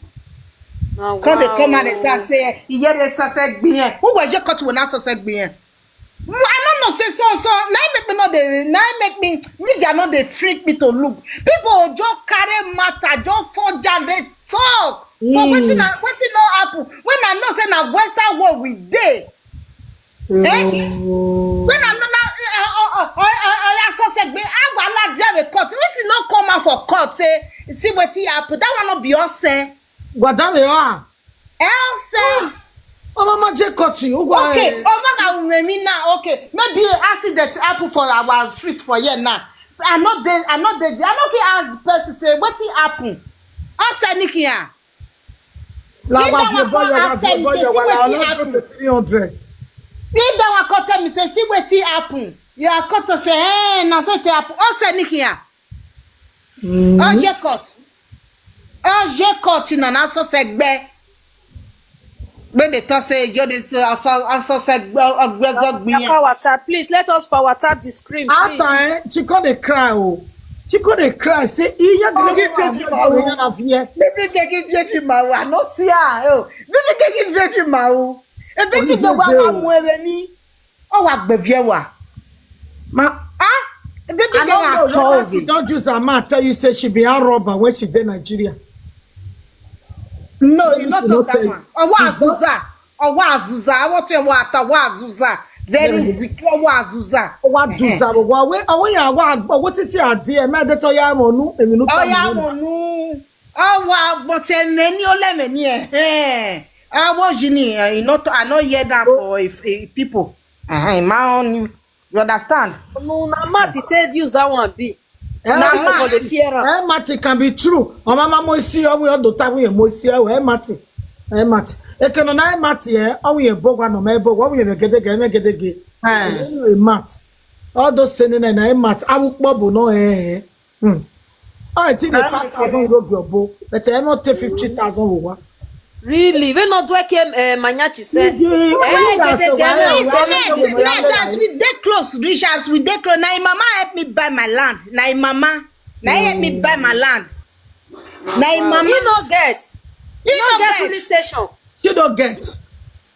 Come dey come out dey talk say iye dey sase gbiyan. Who was your cut when I sase gbiyan? I don't know say so so. Now make me not dey. Now make me media not dey freak me to look. People just carry matter, just fall down, they talk. But Mm. wetin na wetin no happen? When I know say na Western world we dey. Eh? Oh. When I know na oya sase gbe agwa la dia we court. If you no come out for court say see wetin happen, that one no be us eh. Guadame ah. Else. Ọmọ máa jẹ́ kọ́tù. Ó wà Okay, ẹ̀. Omo na Umemi now. Okay, maybe accident happen for our street for here now. I no dey, I no dey. I no fit ask the person say wetin happen. Ask anything ah. Làwọn If that àti one bọ́yọ̀ come wà ask fún me, bọ́yọ̀ say, wà "See láwọn wetin ló happen?" tó three hundred. If that one come tell me say see wetin happen, you are come to say eh na so it happen. Ask anything ah. Oje court. Oje court na na so segbe. When they talk say you dey so so so segbe ogbezo gbiyan. Power tap, please let us power tap the screen, please. After eh, she come dey cry o. She come dey cry say iye gidi Oge mo thank you, ma Mama. Oye na fie. Baby girl give baby ma wa no see ah oh. Baby girl give baby ma o. E baby Oge girl wa thank wa you. Mu ere ni. O wa gbe vie wa. Ma ah e baby I girl don't na know. call Your me. Don't use her mouth tell you say she be armed robber when she dey Nigeria. No, you not You no talk that tell. One. Owa Azusa. Owa Azusa. I want to Owa Azusa. Very weak. Owa Azusa. Wa do za wa we awo ya wa gbo wo sisi ade e ma de to ya mo nu emi nu ta Oya mo. Monu. Owa but e many ole many eh. Eh. I was in here. You not I not hear that for if, if people. Uh-huh, my own. You understand? No, na Mati take use that one be. Eh, Na eh, ma- For the fear am. Eh, Mati can be true. Ọmọ ma mo si o we do ta we mo si e we Mati. Eh, Mati. E ke no na Mati eh, o we bo gwa no me bo gwa we me gede ge me gede ge. Eh. Eh, Mati. All those things na na Mati. Awu po bo no eh. Hmm. I think the five thousand euro be obo, but I not take fifty thousand over. Really? We not do a came uh, manyachi say. Iji, Eh, iji, gede, iji, gede, iji, gede, iji, It's not as we dey close, reach as we dey close. Na him mama help me buy my land. Na him mama. Na him help me buy my land. Na him mama. You no get. You You no no get get. Filling station. She don't get.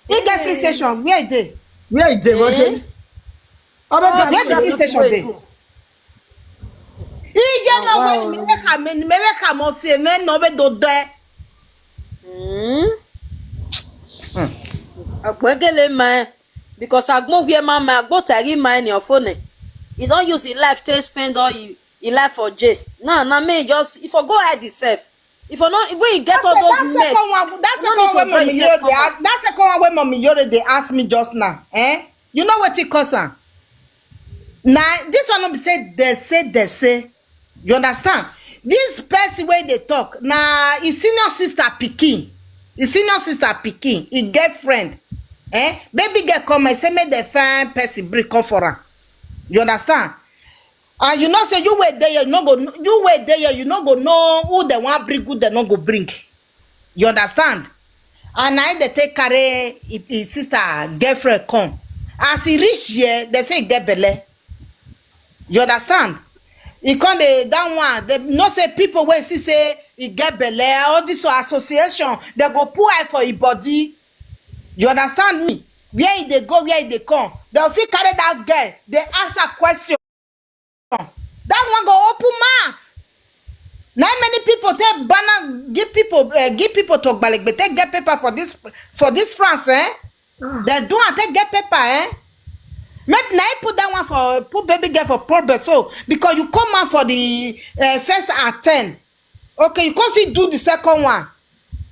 He get filling station. Where e dey? Where is the Eh? Roger? Where the filling station dey? Ije na Wow. we ni mere ka me ni mere ka mo se me no be do de. Mm. Agbegele man, because agbo where man man agbo tari man in your phone. You don't use your life to spend all you your life for jail. No, no me just if I go hide yourself. If I not when you get all those That mess, second one, that you no second need to one, draw mommy yourself Yoro, they out. ask, that second one when mommy Yoro, they ask me just now. Eh? You know what it cause am? Now this one no be say they say they say. You understand? This person where they talk now, his senior sister pikin, his senior sister pikin, his girlfriend. Eh? Baby girl come and say make the fine person bring come for her. You understand? And you know say you were there, you no go you were there, you no go know who they want bring, who they no go bring. You understand? And now they take carry his, his sister girlfriend come. As he reach here, they say get belle. You understand? He come the that one. They no say people wey see say he get belle. All this association they go put eye for his body. You understand me? Where he dey go, where he dey come, they fit carry that girl. They ask her question. That one go open mouth. Now many people take banner, give people, uh, give people to Gbalegbe, take get paper for this for this France, eh? They do and take get paper, eh? Maybe now you put that one for put baby girl for problem. So because you come out for the uh, first at ten, okay, you come see do the second one.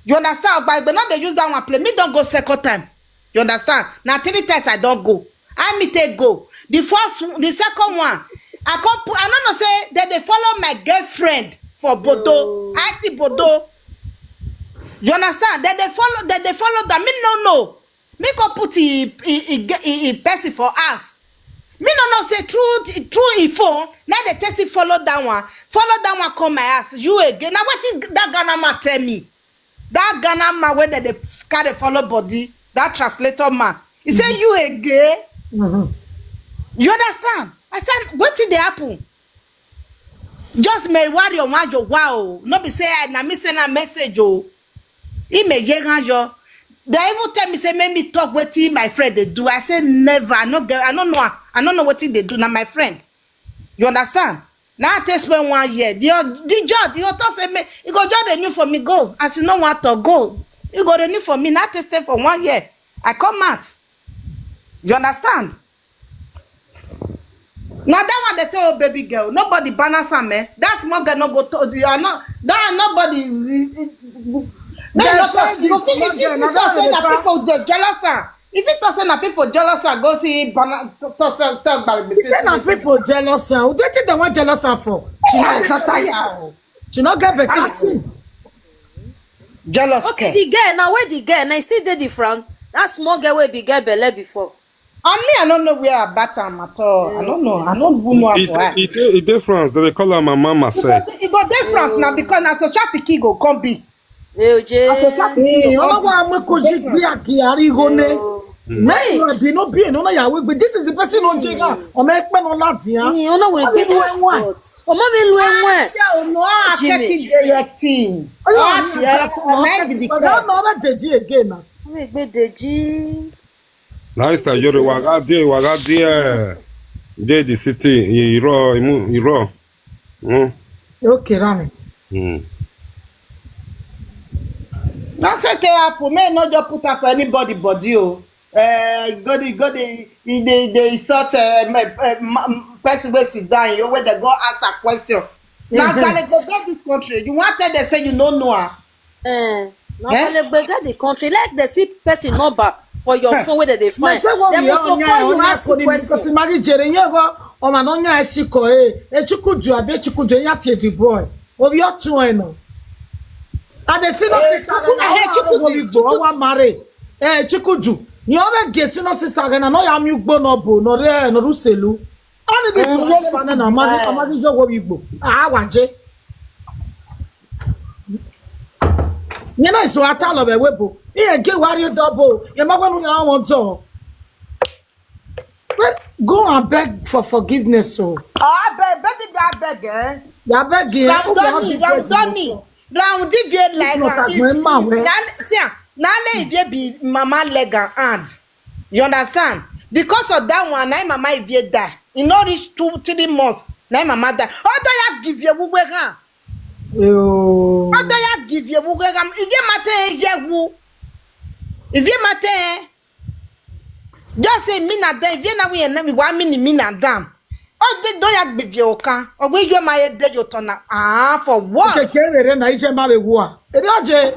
You understand? But but now they use that one play. Me don't go second time. You understand? Now three times I don't go. I me take go. The first, the second one, I come put. I don't know say that they follow my girlfriend for Bodo. Auntie Bodo. You understand? That they follow. That they follow that. Me no no. Me go put a, a, a, a, a person for us. Me no no say through through a phone. Now they test it follow that one. Follow that one come my ass. You again. Now what is that Ghana man tell me? That Ghana man where they carry follow body. That translator man. He say you again. You understand? I said what did they happen? Just me worry on one your wow. No be say I na me send a message oh. He may yo. They even tell me say make me talk wetin my friend they do. I say never. I no get. I don't know. I don't know wetin they do. Now my friend. You understand? Now I take spend one year. The the judge, you talk say me, you go judge renew for me. Go as you no want to go. You go renew for me. Now I take stay for one year. I come out. You understand? Now that one they tell baby girl, nobody balance am, eh? That small girl no go to you are not that nobody. No, They no, say you this feel small if girl, you na talk that say one that dey people they jealous am. If you talk say that people jealous am, go see balance talk talk talk about He say na people jealous am. Wetin dem wan jealous am for? She no Yeah, take so care of tired. It. She no get better thing. Jealous. Okay, Okay. The girl now where the girl now still dey the front. That small girl will be girl belle before. And me, I don't know where about am at all. I don't know. I don't even know how E to act. dey e dey e dey France, dem dey call am mama It go Marcel. dey- it go dey France now because na social pikin go come be. Hey, Oje. Na social pikin Ee, go ọlọ́wọ́ come amẹ́kọ̀ọ́jì gbé àgìyàrí ihò ní. Oh. Mẹ́rin ẹ̀bí ló bí ènìyàn náà yàwó gbé. This is the person ló ń jẹ́ ká. Ọmọ ẹgbẹ́ náà láti yàn. Ni ona we Wọ́n be bí lu ẹ̀wọ̀n ẹ̀. Omo be lu enwe. Ṣé o know how Jimmy. Akẹ́kì dey your team? Ọyọ́ How àwọn ti ajá ẹ fún wọn connect kẹ́tì the pẹ̀lú club? ọ̀nà ọ̀rẹ́ dèjì again na. We be Deji. Nice to you, waka there, waka there. Dey the city, Iro, Iro. Mm. Okay, Rami. Mm. Na so take happen. Make no just put am for anybody body o. Eh, go dey go dey e dey dey insult eh, ma- eh, ma- person wey sit down yo wey dey go ask her question. Na gbalegbe dey this country. You wan tell them say you no know am? Eh, na Eh? Gbalegbe get the country. Like they see person number for your phone where they dey find. Tell what Dem we must all to call you know, ask you because question. Mari jere nye go ọmọ na onye esi ko e echukwudu abi echukwudu ya tie the boy. Obi otu eno. And the senior sister Chukwudu, eh, Chukwudu, go ọwa mare. Eh, chukwudu. Ni ọbẹ ge senior sister gana no ya mi ugbo no bo no re no ruselu. All of this Mm, one yes. Fana na amadi Eh. amadi jo wo igbo. Ah, waje. You know, so I tell her, "Webo, yeah, get worry double. You might want to want to." Well, go and beg for forgiveness. So, Oh, abeg, baby girl, abeg, eh? you are begging. Round Donny, round Donny, round Divie leg and if, if, na, see am, na le Ivie be mama leg and hand. You understand? Because of that one, na im mama Ivie die. E no reach two, three months, na im mama die. Odo ya give you wugwe ha. Oh. Odo ya give you wugwe ha. Ivie mate ye wu. Ivie mate. Just say me na dem. Ivie na we na we wa me ni me na dem. Odo do ya give you oka. Ogbe yo ma ye de yo tona. Ah, for what? Keke ere na ije ma be wu a. Ere oje.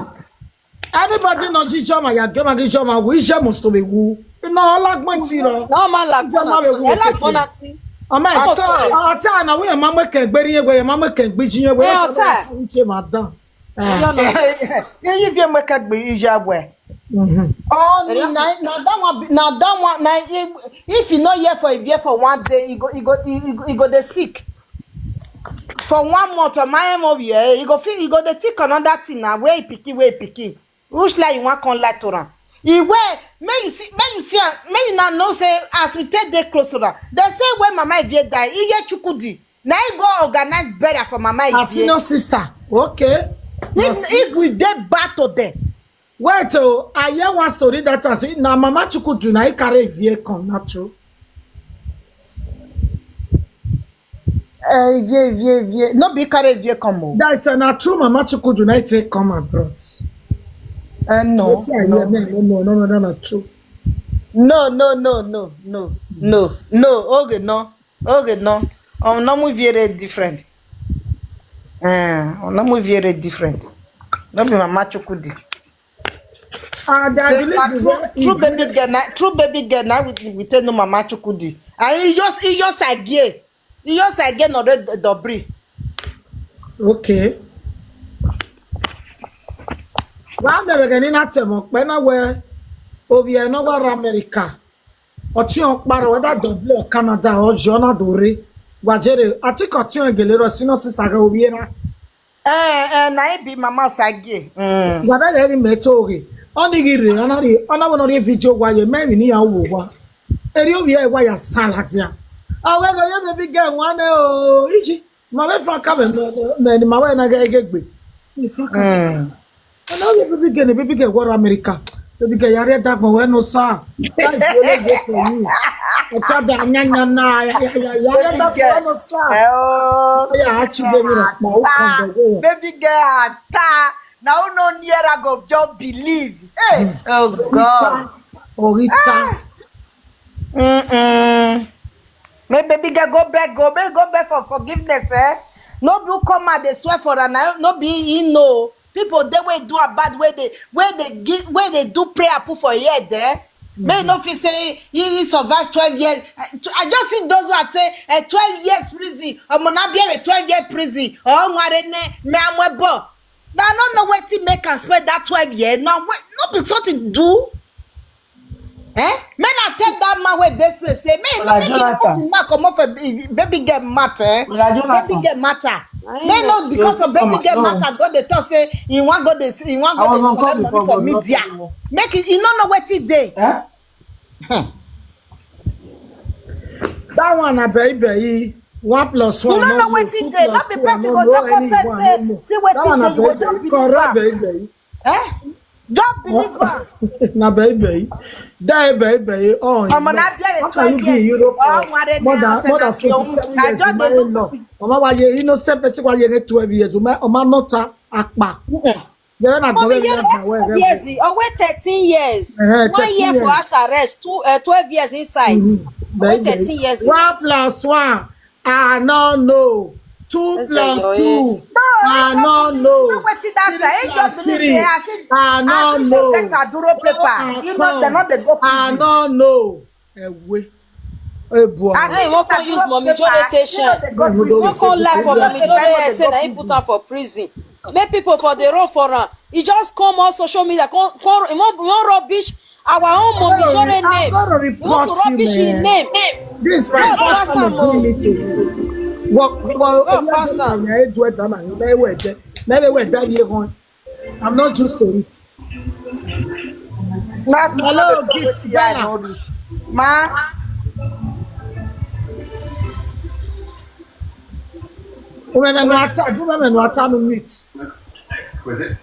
Anybody no ji joma ya gema gi joma wu ije must be wu. No lagmon ti ro. No man like Ije ma be wu. Bonati. Ela Bonati. Ama Ọtọ. ata ata na we ma me ke gberi ye we ma me ke gbiji ye we. Eh, So ọtọ. ije ma dan. Yo no. Iye vie me ka gbe ije we. Mhm. Oh, na, na that one, be- na that one, na if, if you no hear for a year for one day, you go, you go, you, you go, you go dey sick. For one month or my M O B, eh, you go feel, you go dey think another thing now. Where you picky, where you picky. Which lie you want come lie to am? He where, may you see, may you see, am- may you now know say as we take dey close to am. They say when Mama Ivie die, Iye Chukudi. Now he go organize burial for Mama Her Ivie. senior sister. Okay. If, if we dey bad to them, Wait, oh, I hear one story that I say, now Mama Chukudu, now he carry Ivie come, not true. uh, Ivie, Ivie, Ivie. No be carry Ivie come o. That is not true, Mama Chukudu, now he take come abroad. Uh, no, Wetin I hear, no, man, no, no, no, no, no, not true. No, no, no, no, no, no, no. Okay, no, okay, no. Um, no move here different. Uh, no move here different. No be Mama Chukudi. And I Say, believe na the true, way true Ivie- baby girl, na true baby girl. Now we, we tell no Mama Chukudi. And you just, you just again, you just again no the dobri. Okay. Wa mere gani na temo pe na we ovi e no wa America. Oti o paro whether Dublin or Canada or Jona Dore. Wa jere, I think oti o gele ro senior sister ga ovi e na. Eh, eh, na it be Mama Sagi. Mm. Wa be le ni me to ge. Oni gi re, ona ri, ona wo no ri video wa ye me mi ni ya wo wa. Eri ovi e wa ya sala dia. Awe go ye baby girl one o. Iji. Ma be fa ka be me me ni ma we na ga ge gbe. Ni fa ka. Mm. I know the baby girl, the baby girl go America. Baby girl, you are that one. Where no sir. That's the only way for you. I tell that nya nya na ya ya ya. You are Baby that girl. One no sir. Oh, Yeah, actually, very rough. Ma o kan go. baby girl, ata. Now no near I go just believe. Hey, oh God. Orita. Orita. Mm-mm. May baby girl go beg, go beg, go beg for forgiveness, eh? No be come out they swear for her now. No be he know. People they will do a bad way they where they give where they do prayer put for head there. May no fit say he, he survived twelve years. I, I just see those who are say uh, twelve years prison. I'm gonna be a twelve year prison. Oh, what in me I'm a bo. Now I don't know what to make and spend that twelve years. Now what not be something to do. Eh? Men I tell that man where this place say, man, no Ola make it Jonathan. Nothing man come off a baby, baby girl matter. Eh? Ola Jonathan. Baby girl matter. I Men know. Not because of baby Come on, girl no. Matter. God they talk say he want God they he want I God was they on collect call money before, for but media. nothing more. Make it you don't know what he day. Eh? That one, I baby. One plus You one. don't know No, what two he day. plus Not the two, I person no go know down any contest one, say no more. See what That he one, day. I You go baby. just believe Correct, am. baby. Eh? Just believe am. Na baby. That baby. Oh, Ọmọ no. náà bẹ̀rẹ̀ How can you twelve be in years. Europe for Ọmọ rẹ̀ ní more than house more than and your twenty-seven I years just in dey my look. law? Ọmọ wa ye innocent person wa ye twelve years. Ọmọ ọmọ not a akpa. They na Mommy, government you na have where twelve years. Over thirteen years. Eh, One year thirteen for years. House arrest, two, uh, twelve years inside. Over Baby. thirteen years. One plus one. I no know. Two That's plus a two. No, I he no just know. no wetin that Three time. He plus just believe three. Say I see I no I see know. the Aduro paper. You know they not dey go I prison. No know. Ewe. Ebu. I Hey, you wan come use Mommy Joy dey take shine? They go No, no, prison. Wan come lie for They Mommy go Joy dey prison. say na him put am for prison. Make people for the run for am. He just come on social media, come come he wan he wan rubbish our own Mommy Joy name. He want to rubbish him name. This is my God first pass time am of o. doing it. What what God pass am. I do it and I never went there. Never went there. You want I'm not used to it. Not Hello, the Gift wetin I Bella. No reach. Ma, Women no attack, women no attack no meat. Exquisite.